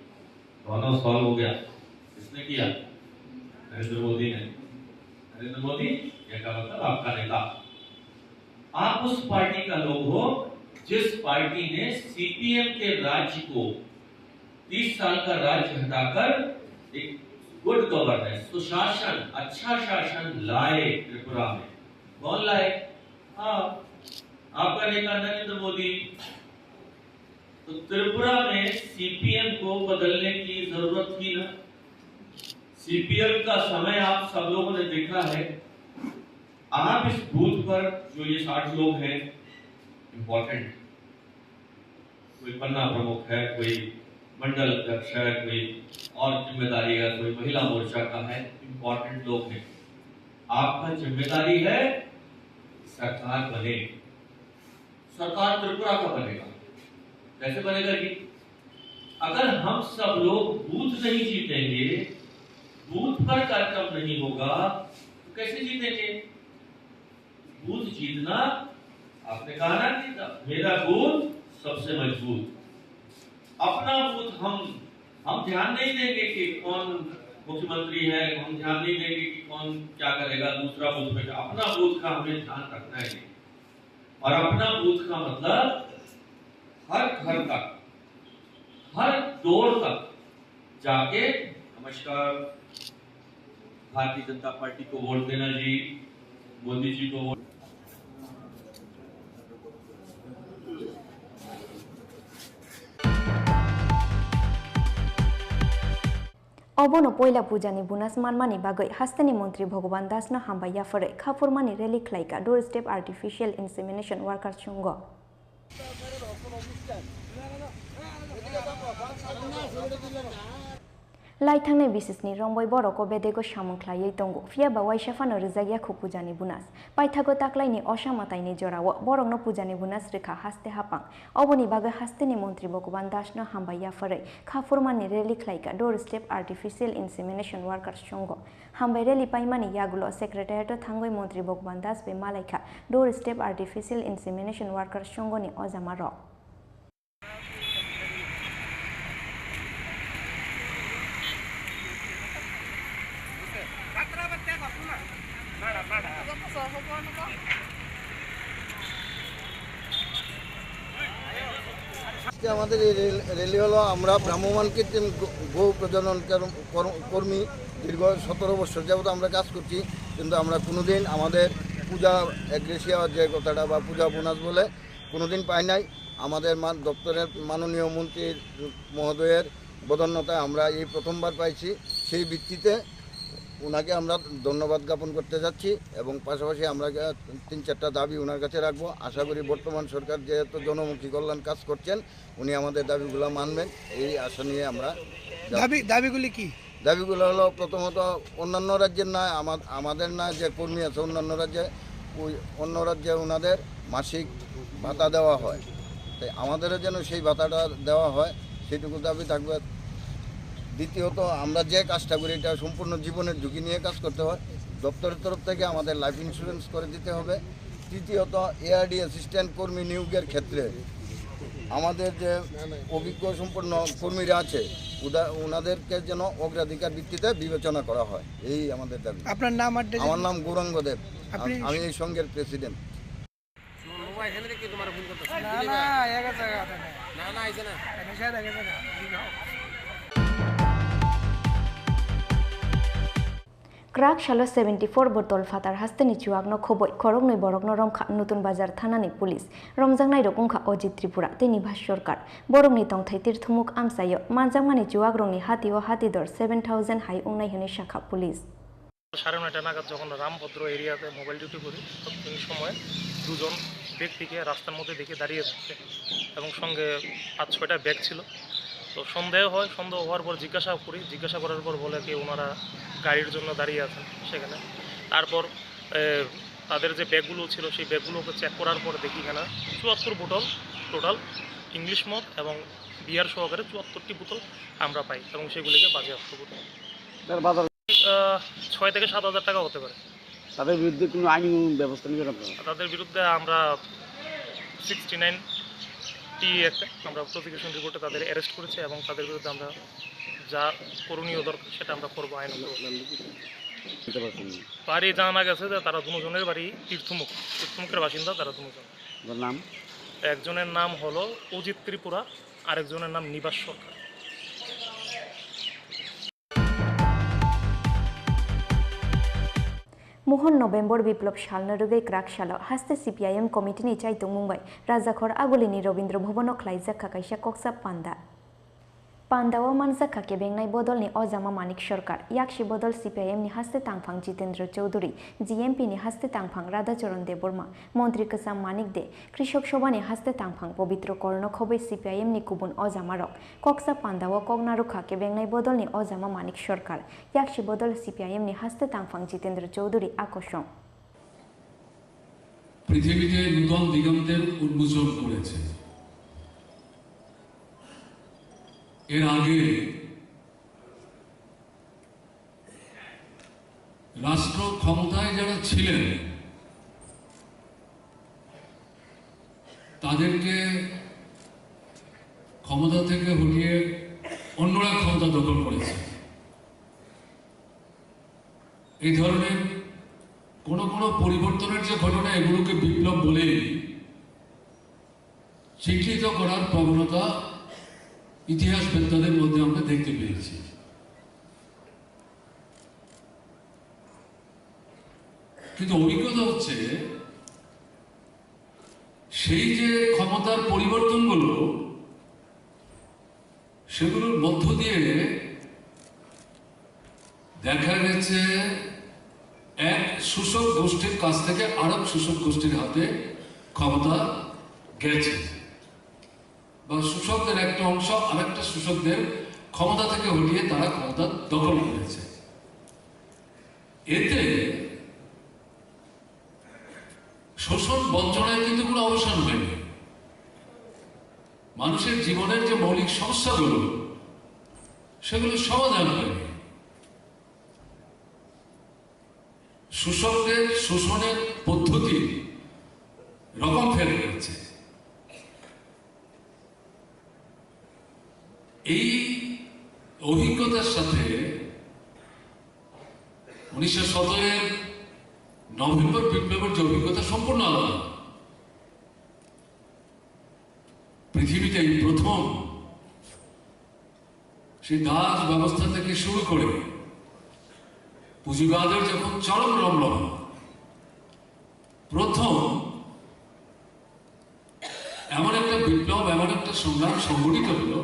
दोनों सॉल्व हो गया। किसने किया? नरेंद्र मोदी ने। नरेंद्र मोदी, ये का मतलब आपका नेता। आप उस पार्टी का लोग हो जिस पार्टी ने सीपीएम के राज्य को, तीस साल का राज्य हटाकर एक गुड गवर्नेंस, सुशासन, अच्छा शासन लाए त्रिपुरा में। कौन लाए? आप। आपका नेता नरेंद्र मोदी। तो त्रिपुरा में सीपीएम को बदलने की जरूरत थी ना। सीपीएम का समय आप सब लोगों ने देखा है। आप इस बूथ पर जो ये साठ लोग हैं, इंपॉर्टेंट, कोई पन्ना प्रमुख है, कोई मंडल अध्यक्ष है, कोई और जिम्मेदारी है, कोई महिला मोर्चा का है, इंपॉर्टेंट लोग हैं। आपका जिम्मेदारी है सरकार बने, सरकार त्रिपुरा का बनेगा। कैसे बनेगा जी? अगर हम सब लोग बूथ नहीं जीतेंगे, बूथ पर कार्यक्रम नहीं होगा, तो कैसे जीतेंगे? बूथ जीतना, आपने कहा ना कि मेरा बूथ सबसे मजबूत। अपना बूथ हम हम ध्यान नहीं देंगे कि कौन मुख्यमंत्री है, हम ध्यान नहीं देंगे कि कौन क्या करेगा, दूसरा बूथ पे। अपना बूथ का हमें ध्यान रखना है। और अपना बूथ का मतलब हर घर तक, हर डोर तक जाके, नमस्कार, भारतीय जनता पार्टी को वोट देना जी, मोदी जी को vote. Obono poila pujani bonus manmani bagwi hasteni montri Bhagwan Dasno hambai yapharwi khaphurmani rally khlaikha Doorstep Artificial Insemination Workers Songho. Lai thangnai bisisni rombai borok o bedego samung khlaiwi tongo, phiya ba waisa phano rwjak ya khu pujani bonus. Paithago taklaini osa mwtaini jorao borokno pujani bonus rwkha haste hapang. Oboni bagwi hasteni montri Bhagwan Dasno hambai yapharwi khaphurmani rally khlaikha Doorstep Artificial Insemination Workers Songho. Hambai rally paimani yagulo secretariat-o thangwi montri Bhagwan Das bai malaikha Doorstep Artificial Insemination Workers Songho ni ojamarok. আজকে আমাদের এই rail- rally হলো, আমরা ভ্রাম্যমাণ কৃত্রিম গ- গো প্রজনন কর- কর- কর্মী। দীর্ঘ সতেরো বছর যাবত আমরা কাজ করছি, কিন্তু আমরা কোনোদিন আমাদের পূজা এগ্রেসিয়া যে কথাটা বা পূজা বোনাস বলে কোনোদিন পাই নাই। আমাদের মান- দপ্তরের মাননীয় মন্ত্রী মহোদয়ের বদন্যতায় আমরা এই প্রথমবার পাইছি। সেই ভিত্তিতে ওনাকে আমরা ধন্যবাদ জ্ঞাপন করতে যাচ্ছি এবং পাশাপাশি আমরা গা- তিন চারটা দাবি ওনার কাছে রাখবো। আশা করি বর্তমান সরকার যেহেতু জনমুখী কল্যাণ কাজ করছেন, উনি আমাদের দাবিগুলো মানবেন, এই আশা নিয়ে আমরা দাবি দাবিগুলি কি? দাবিগুলো হলো প্রথমত অন্যান্য রাজ্যের ন্যায় আমা- আমাদের ন্যায় যে কর্মী আছে অন্যান্য রাজ্যে, ওই অন্য রাজ্যে ওনাদের মাসিক ভাতা দেওয়া হয়, তাই আমাদেরও যেন সেই ভাতাটা দেওয়া হয়, সেটুকু দাবি থাকবে। দ্বিতীয়ত, আমরা যে কাজটা করি এটা সম্পূর্ণ জীবনের ঝুঁকি নিয়ে কাজ করতে হয়। দপ্তরের তরফ থেকে আমাদের লাইফ ইন্স্যুরেন্স করে দিতে হবে। তৃতীয়ত, এআরডি অ্যাসিস্ট্যান্ট কর্মী নিয়োগের ক্ষেত্রে আমাদের যে অভিজ্ঞ সম্পন্ন কর্মীরা আছে, উদা- ওনাদেরকে যেন অগ্রাধিকার ভিত্তিতে বিবেচনা করা হয়, এই আমাদের দাবি। আপনার নাম আর আমার নাম গৌরাঙ্গ দেব। আপনি আম- আমি এই সংঘের প্রেসিডেন্ট। না, না, এক জায়গা আছে না। না, না, আইছে না। এনে সাথে এক জায়গা। Kwrak salo seventy four bo tol phatar hasteni chuwakno khoboi khoroknwi borokno romkha Nutun Bazar thanani police. Romjaknairok wngkha Ojit Tripura tei Nibhas Sarkar. Borokni tongthai tirthumuk amchaio manjakmani chuwakrokni hatio hatidor seven thousand hai wngnai hwnwi sakha police. সাড়ে নয়টা নাগাদ যখন রামভদ্র এরিয়াতে mobile duty করি, তখন এই সময় দুজন ব্যক্তিকে রাস্তার মধ্যে দেখে দাঁড়িয়ে থাকতে এবং সঙ্গে পাঁচ ছয়টা ব্যাগ ছিল। তো সন্দেহ হয়, সন্দেহ হওয়ার পর জিজ্ঞাসা করি, জিজ্ঞাসা করার পর বলে কি ওনারা গাড়ির জন্য দাঁড়িয়ে আছেন সেখানে। তারপর এ, তাদের যে ব্যাগগুলো ছিল সেই ব্যাগগুলোকে চেক করার পর দেখি এখানে চুয়াত্তর বোতল টোটাল ইংলিশ মদ এবং বিয়ার সহকারে চুয়াত্তরটি বোতল আমরা পাই এবং সেগুলিকে বাজেয়াপ্ত করি। স্যার, বাজার আহ, ছয় থেকে সাত হাজার টাকা হতে পারে। তাদের বিরুদ্ধে কোনো আইনি ব্যবস্থা নেবেন আপনারা? তাদের বিরুদ্ধে আমরা সিক্সটি নাইন টি একটা আমরা প্রসিকিউশন রিপোর্টে তাদের অ্যারেস্ট করেছি এবং তাদের বিরুদ্ধে আমরা যা করণীয় দরকার সেটা আমরা করবো আইনত। দিতে পারছেন না। বাড়ি জানা গেছে যে তারা দুজনের বাড়ি তীর্থমুখ, তীর্থমুখের বাসিন্দা তারা দুজন। ওদের নাম? একজনের নাম হলো অজিত ত্রিপুরা, আরেকজনের নাম নিবাস সরকার। Mohon November Biplop salno rwgwi kwrak salo haste C P I M committee ni chaitungmung bai Rajakhor Agulini Robindra Bhavan o khlaijak kha kaisa koksa panda. Panda o manjak kha kebengnai bodol ni ojama Manik Sarkar, yaksi bodol C P I M ni haste tangphang Jitendra Chowdhury, G M P ni haste tangphang Radhacharan Debbarma, montri kwcham Manik De, Krishok Sobha ni haste tangphang Pobitro Korno khobwi C P I M ni kubun ojamarok. Koksa panda o kok narwkha kebengnai bodol ni ojama Manik Sarkar, yaksi bodol C P I M ni haste tangphang Jitendra Chowdhury a kosong. পৃথিবীতে নূতন দিগন্তের উন্মোচন করেছে। এর আগে রাষ্ট্র ক্ষমতায় যারা ছিলেন, তাদেরকে ক্ষমতা থেকে হটিয়ে অন্যরা ক্ষমতা দখল করেছে। এই ধরনের কোনো কোনো পরিবর্তনের যে ঘটনা, এগুলোকে বিপ্লব বলে চিহ্নিত করার প্রবণতা ইতিহাসবেত্তাদের মধ্যে আমরা দেখতে পেয়েছি। কিন্তু অভিজ্ঞতা হচ্ছে, সেই যে ক্ষমতার পরিবর্তনগুলো, সেগুলোর মধ্য দিয়ে দেখা গেছে এক শোষক গোষ্ঠীর কাছ থেকে আরেক শোষক গোষ্ঠীর হাতে ক্ষমতা গেছে, বা শোষকদের একটা অংশ আরেকটা শোষকদের ক্ষমতা থেকে হটিয়ে তারা ক্ষমতা দখল করেছে। এতে শোষণ বঞ্চনায় কিন্তু কোনো অবসান হয়নি। মানুষের জীবনের যে মৌলিক সমস্যাগুলো, সেগুলো সমাধান হয়নি। শোষকদের শোষণের পদ্ধতি রকম ফের হয়েছে। এই অভিজ্ঞতার সাথে উনিশশো সতেরোর নভেম্বর বিপ্লবের যে অভিজ্ঞতা সম্পূর্ণ আলাদা। পৃথিবীতে এই প্রথম সেই দাস ব্যবস্থা থেকে শুরু করে পুঁজিবাদের যখন চরম রমরমা, প্রথম এমন একটা বিপ্লব, এমন একটা সংগ্রাম সংগঠিত হলো,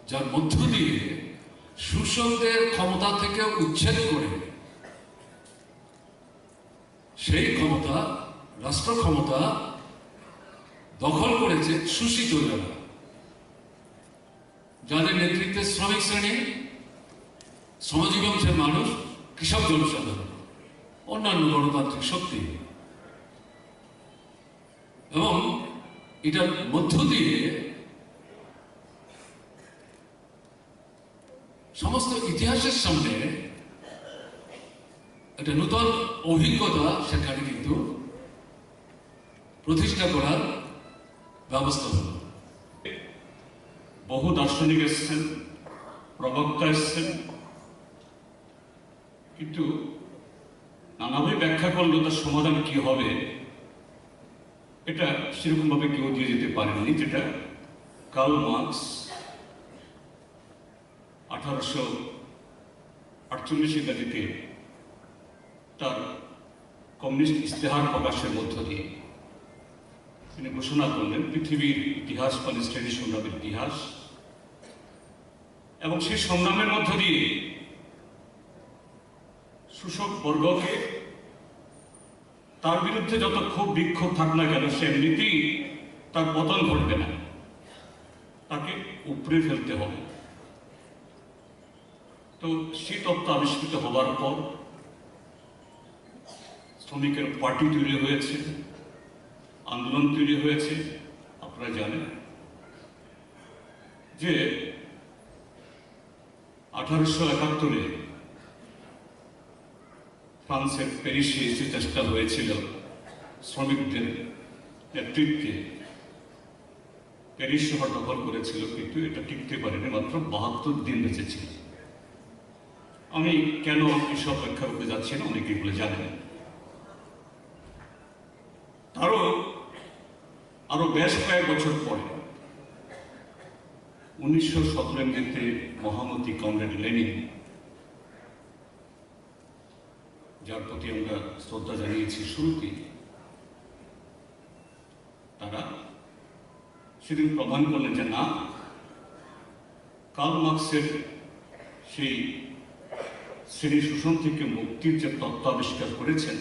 যার মধ্য দিয়ে শোষকদের ক্ষমতা থেকে উচ্ছেদ করে সেই ক্ষমতা, রাষ্ট্র ক্ষমতা দখল করেছে শোষিত যারা, যাদের নেতৃত্বে শ্রমিক শ্রেণী, শ্রমজীবী অংশের মানুষ, কৃষক জনসাধারণ, অন্যান্য গণতান্ত্রিক শক্তি। এবং এটার মধ্য দিয়ে সমস্ত ইতিহাসের সামনে একটা নতুন অভিজ্ঞতা সেখানে কিন্তু প্রতিষ্ঠা করার ব্যবস্থা হলো। বহু দার্শনিক এসছেন, প্রবক্তা এসছেন, কিন্তু নানাভাবে ব্যাখ্যা করলেও তার সমাধান কি হবে, এটা সেরকমভাবে কেউ দিয়ে যেতে পারেননি, যেটা কার্ল মার্কস আঠারোশো আটচল্লিশ ইংরাজিতে তার কমিউনিস্ট ইস্তেহার প্রকাশের মধ্য দিয়ে তিনি ঘোষণা করলেন পৃথিবীর ইতিহাস, মানে শ্রেণী সংগ্রামের ইতিহাস। এবং সেই সংগ্রামের মধ্য দিয়ে শোষক বর্গকে, তার বিরুদ্ধে যত ক্ষোভ বিক্ষোভ থাক না কেন, সে এমনিতেই তার পতন ঘটবে না, তাকে উপড়ে ফেলতে হবে। তো সেই তত্ত্ব আবিষ্কৃত হবার পর শ্রমিকের পার্টি তৈরি হয়েছে, আন্দোলন তৈরি হয়েছে। আপনারা জানেন যে আঠারোশো একাত্তরে ফ্রান্সের প্যারিসে এসে চেষ্টা হয়েছিল শ্রমিকদের নেতৃত্বে প্যারিস শহর দখল করেছিল, কিন্তু এটা টিকতে পারেনি, মাত্র বাহাত্তর দিন বেঁচে ছিল। আমি কেন এসব ব্যাখ্যা করতে যাচ্ছি না, অনেকেই বলে জানেন। তারও আরো বেশ কয়েক বছর পরে উনিশশো সতেরো ইংরেজিতে মহামতি কমরেড লেনিন, যার প্রতি আমরা শ্রদ্ধা জানিয়েছি শুরুতেই, তারা সেদিন প্রমাণ করলেন যে না, কার্ল মার্কসের সেই শ্রেণী শোষণ থেকে মুক্তির যে তত্ত্ব আবিষ্কার করেছেন,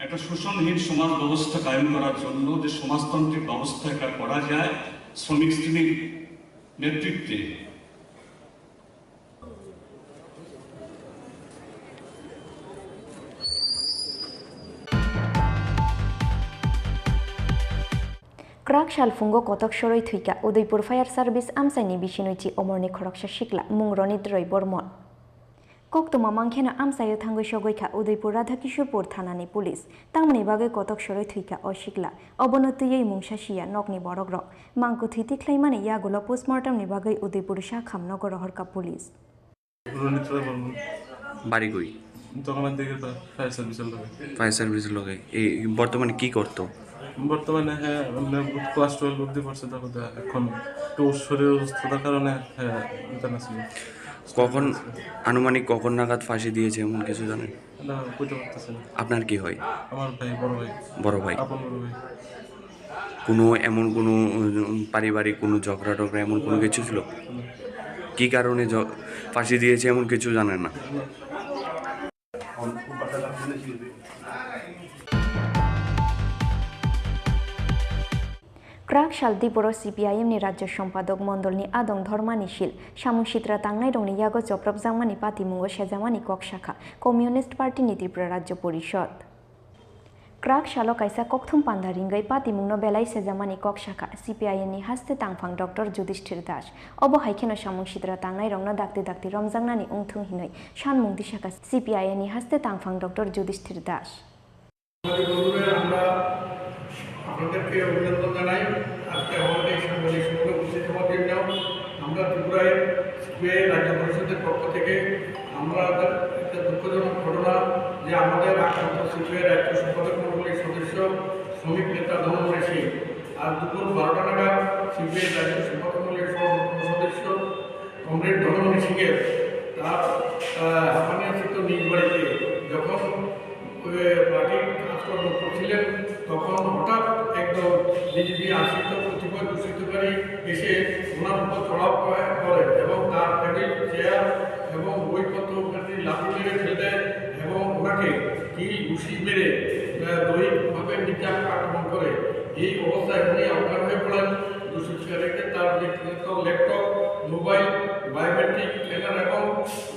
একটা শোষণহীন সমাজ ব্যবস্থা কায়েম করার জন্য যে সমাজতান্ত্রিক ব্যবস্থা এটা করা যায় শ্রমিক শ্রেণীর নেতৃত্বে, Kwrak salphungo kotok sorwi thwikha Udaipur Fire Service amchaini bisinoichi omorni khoroksa sikla mung Ronit Roy Bormon. Koktwma mankheno amchaio thangwi sogwi kha Udaipur Radhakishorpur thanani police. Tamoni bagwi kotok sorwi thwi kha o sikla. Obono twiwi mungsa siya nokni borokrok. Mangkwthwi tikhlaimani yagulo postmortemni bagwi Udaipur Sakham nogo rohor kha police. রোনিত রয় বর্মন। বাড়ি কই? দোকানের দিকে তো ফায়ার সার্ভিসের লগে। ফায়ার সার্ভিসের লগে। এই বর্তমানে কি করতো? বর্তমানে হ্যাঁ, এমনি ক্লাস টুয়েলভ অবধি পড়ছে, তারপর তো এখন একটু শরীর অসুস্থতার কারণে হ্যাঁ, ইন্টারন্যাশনাল। কখন, আনুমানিক কখন নাগাদ ফাঁসি দিয়েছে এমন কিছু জানেন? না, কইতে পারতেছি না। আপনার কি হয়? আমার ভাই, বড় ভাই। বড় ভাই। আপন বড় ভাই। কোনো এমন কোনো, উম, পারিবারিক কোনো ঝগড়া টগড়া এমন কোনো কিছু ছিল? না। কি কারণে ঝ-, ফাঁসি দিয়েছে এমন কিছু জানেন না? না। Kwrak sal Diporo C P I M ni Rajya Sompadok Mondolni Adong Dhormani Sil, samung sitra tangnairokni yago chopropjakmani patimungo sejamani kok sakha Communist Party ni Tripura Rajya Porishod. Kwrak salo kaisa kokthum panda ringwi patimungno belai sejamani kok sakha C P I M ni haste tangphang Doctor Judishthir Das. Obo hai kheno samung sitra tangnairokno dakti dakti romjaknani wngthung hinwi sanmung tisakha C P I M ni haste tangphang Doctor Judishthir Das. বন্ধুরা, আমরা আপনাদেরকে অভিনন্দন জানাই। আজকে আমাদের এই সাংবাদিক সম্মেলনে উপস্থিত হওয়ার জন্য আমরা ত্রিপুরায় সিপিআই রাজ্য পরিষদের পক্ষ থেকে আমরা একটা দুঃখজনক ঘটনা যে আমাদের আক্রান্ত সিপিআই রাজ্য সম্পাদক মণ্ডলীর সদস্য শ্রমিক নেতা ধনমণি সিং আজ দুপুর বারোটা নাগাদ সিপিআই রাজ্য সম্পাদক মণ্ডলীর সহ অন্যতম সদস্য কমরেড ধনমণি সিংয়ের তার, আহ, হাঁপানিয়াস্থিত নিজ বাড়িতে যখন, আহ, পার্টির কাজকর্ম করছিলেন, তখন হঠাৎ একদল বিজেপি আশ্রিত কতিপয় দুষ্কৃতকারী এসে ওনার উপর চড়াও করে, করে এবং তার টেবিল, চেয়ার এবং বইপত্র উপরে লাথি মেরে ফেলে দেয় এবং ওনাকে কিল ঘুষি মেরে, আহ, দৈহিকভাবে নির্যাতন আক্রমণ করে। এই অবস্থায় উনি অজ্ঞান হয়ে পড়েন। দুষ্কৃতকারীকে তার ব্যক্তিগত ল্যাপটপ, মোবাইল, বায়োমেট্রিক স্ক্যানার এবং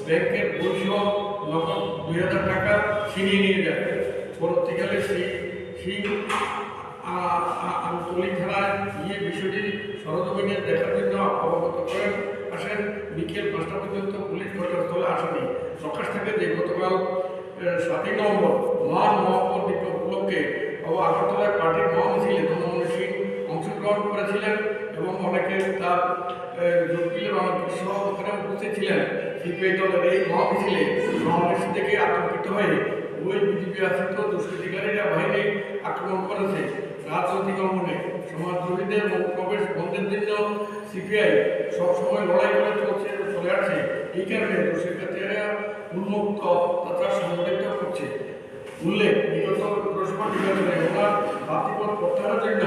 ব্যাংকের বই সহ নগদ দুই হাজার টাকা ছিনিয়ে নিয়ে যায়। পরবর্তীকালে সি-, সিং, আ, আ, আমতলী থানায় গিয়ে বিষয়টি সরজমিনে দেখার জন্য অবগত করেন, আসেন। বিকেল পাঁচটা পর্যন্ত পুলিশ ঘটনাস্থলে আসেনি। প্রকাশ থাকে যে গতকাল এ, সাতই নভেম্বর মহান মহাপর দিবস উপলক্ষে ও আগরতলায় পার্টির মহামিছিলে ধনমণি সিং অংশগ্রহণ করেছিলেন এবং অনেকে তার, এ, জটিল রণকীর্তি সহ ওখানে উপস্থিত ছিলেন। সিপিআই দলের এই মহামিছিলে সমাবেশ থেকে আতঙ্কিত হয়ে ওই বিজেপি আশ্রিত দুষ্কৃতিকারীরা বাহিনী আক্রমণ করেছে। রাজনৈতিক অঙ্গনে সমাজদ্রোহীদের অনুপ্রবেশ বন্ধের জন্য সিপিআই সবসময় লড়াই করে চলছে, চলে আসছে। এই কারণে দুষ্কৃতিকারীরা উন্মুক্ত তথা সংগঠিত করছে। উল্লেখ, বিগত লোকসভা নির্বাচনে ওনার প্রার্থীপদ প্রত্যাহারের জন্য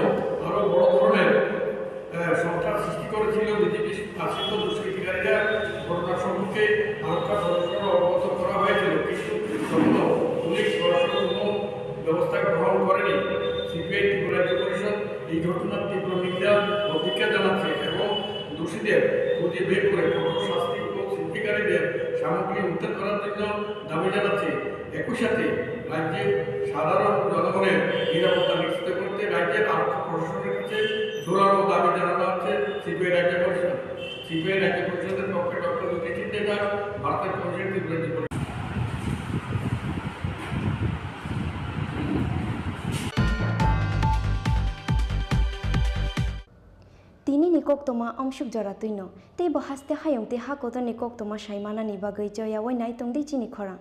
আরও বড় ধরনের, আহ, সন্ত্রাস সৃষ্টি করেছিল বিজেপি আশ্রিত দুষ্কৃতিকারীরা। ঘটনা সম্পর্কে আরক্ষা সদস্যরা অবগত করা হয়েছিল, কিন্তু তখনও পুলিশ সরাসরি কোনো ব্যবস্থা গ্রহণ করেনি। সিপিআই ত্রিপুরা রাজ্য পরিষদ এই ঘটনার তীব্র নিন্দা ও ধিক্কার জানাচ্ছে এবং দোষীদের খুঁজে বের করে কঠোর শাস্তি ও ছিনতাইকারীদের সামগ্রী উদ্ধার করার জন্য দাবি জানাচ্ছে। একই সাথে রাজ্যের সাধারণ জনগণের নিরাপত্তা নিশ্চিত করতে রাজ্যের আরক্ষা প্রশাসনের কাছে জোরালো দাবি জানানো হচ্ছে সিপিআই রাজ্য পরিষদ। সিপিআই রাজ্য পরিষদের পক্ষে ডক্টর জ্যোতিষিত দাস, ভারতের কমিশন ত্রিপুরা রাজ্য পরিষদ। Tini ni koktwma amsuk jora twino, tei bo haste hayung tei ha kotor ni koktwma sai manani bagwi choya wai nai tongdi chini khorang.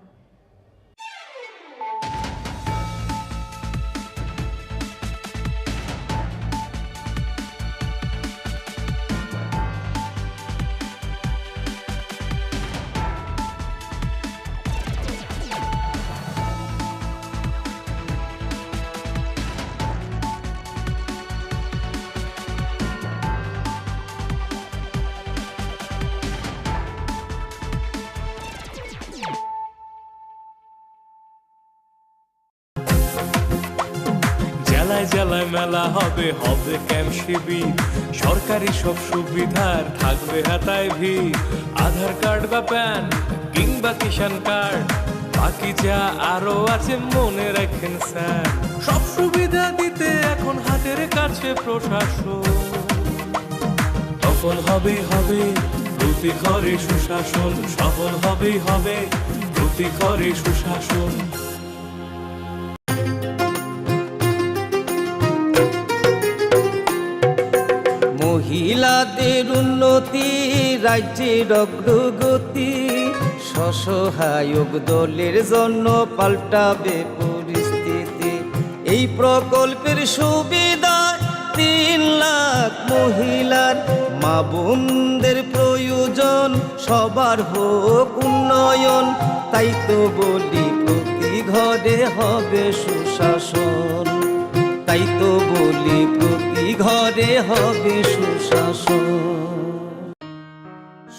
জেলায় জেলায় মেলা হবে, হবে ক্যাম্প শিবির, সরকারি সব সুবিধার থাকবে হাতায় ভিড়। আধার কার্ড বা প্যান কিংবা কিষাণ কার্ড, বাকি যা আরো আছে মনে রাখেন স্যার। সব সুবিধা দিতে এখন হাতের কাছে প্রশাসন। তখন হবে, হবে প্রতি ঘরে সুশাসন, সফল হবেই হবে প্রতি ঘরে সুশাসন। মহিলাদের উন্নতি, রাজ্যের অগ্রগতি, স্বসহায়ক দলের জন্য পাল্টাবে পরিস্থিতি। এই প্রকল্পের সুবিধায় তিন লাখ মহিলার, মা বোনদের প্রয়োজন, সবার হোক উন্নয়ন। তাই তো বলি প্রতি ঘরে হবে সুশাসন, তাই তো বলি প্রতি ঘরে হবে সুশাসন।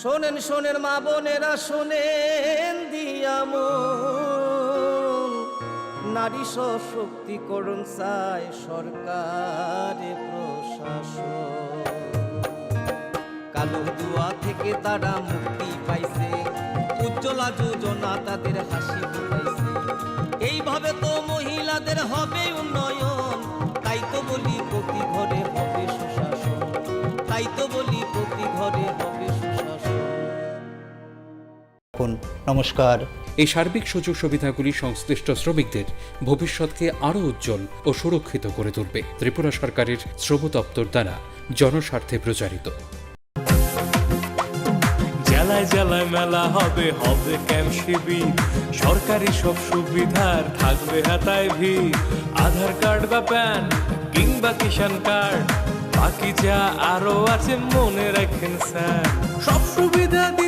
শোনেন, শোনেন মা বোনেরা, শোনেন দিয়া মন। নারী সশক্তিকরণ চায় সরকারে প্রশাসন। কালো জুয়া থেকে তারা মুক্তি পাইছে, উজ্জ্বলা যোজনা তাদের হাসি ফুটাইছে। এইভাবে তো মহিলাদের হবে উন্নয়ন। তাই তো বলি প্রতি ঘরে হবে সুশাসন, তাই তো বলি প্রতি ঘরে হবে সুশাসন। নমস্কার। এই সার্বিক সুযোগ সুবিধাগুলি সংশ্লিষ্ট শ্রমিকদের ভবিষ্যৎকে আরও উজ্জ্বল ও সুরক্ষিত করে তুলবে। ত্রিপুরা সরকারের শ্রম দপ্তর দ্বারা জনস্বার্থে প্রচারিত। জেলায় জেলায় মেলা হবে, হবে ক্যাম্প শিবির, সরকারি সব সুবিধার থাকবে হাতায় ভিড়। আধার কার্ড বা প্যান কিংবা কিষাণ কার্ড, বাকি যা আরো আছে মনে রাখেন স্যার। সব সুবিধা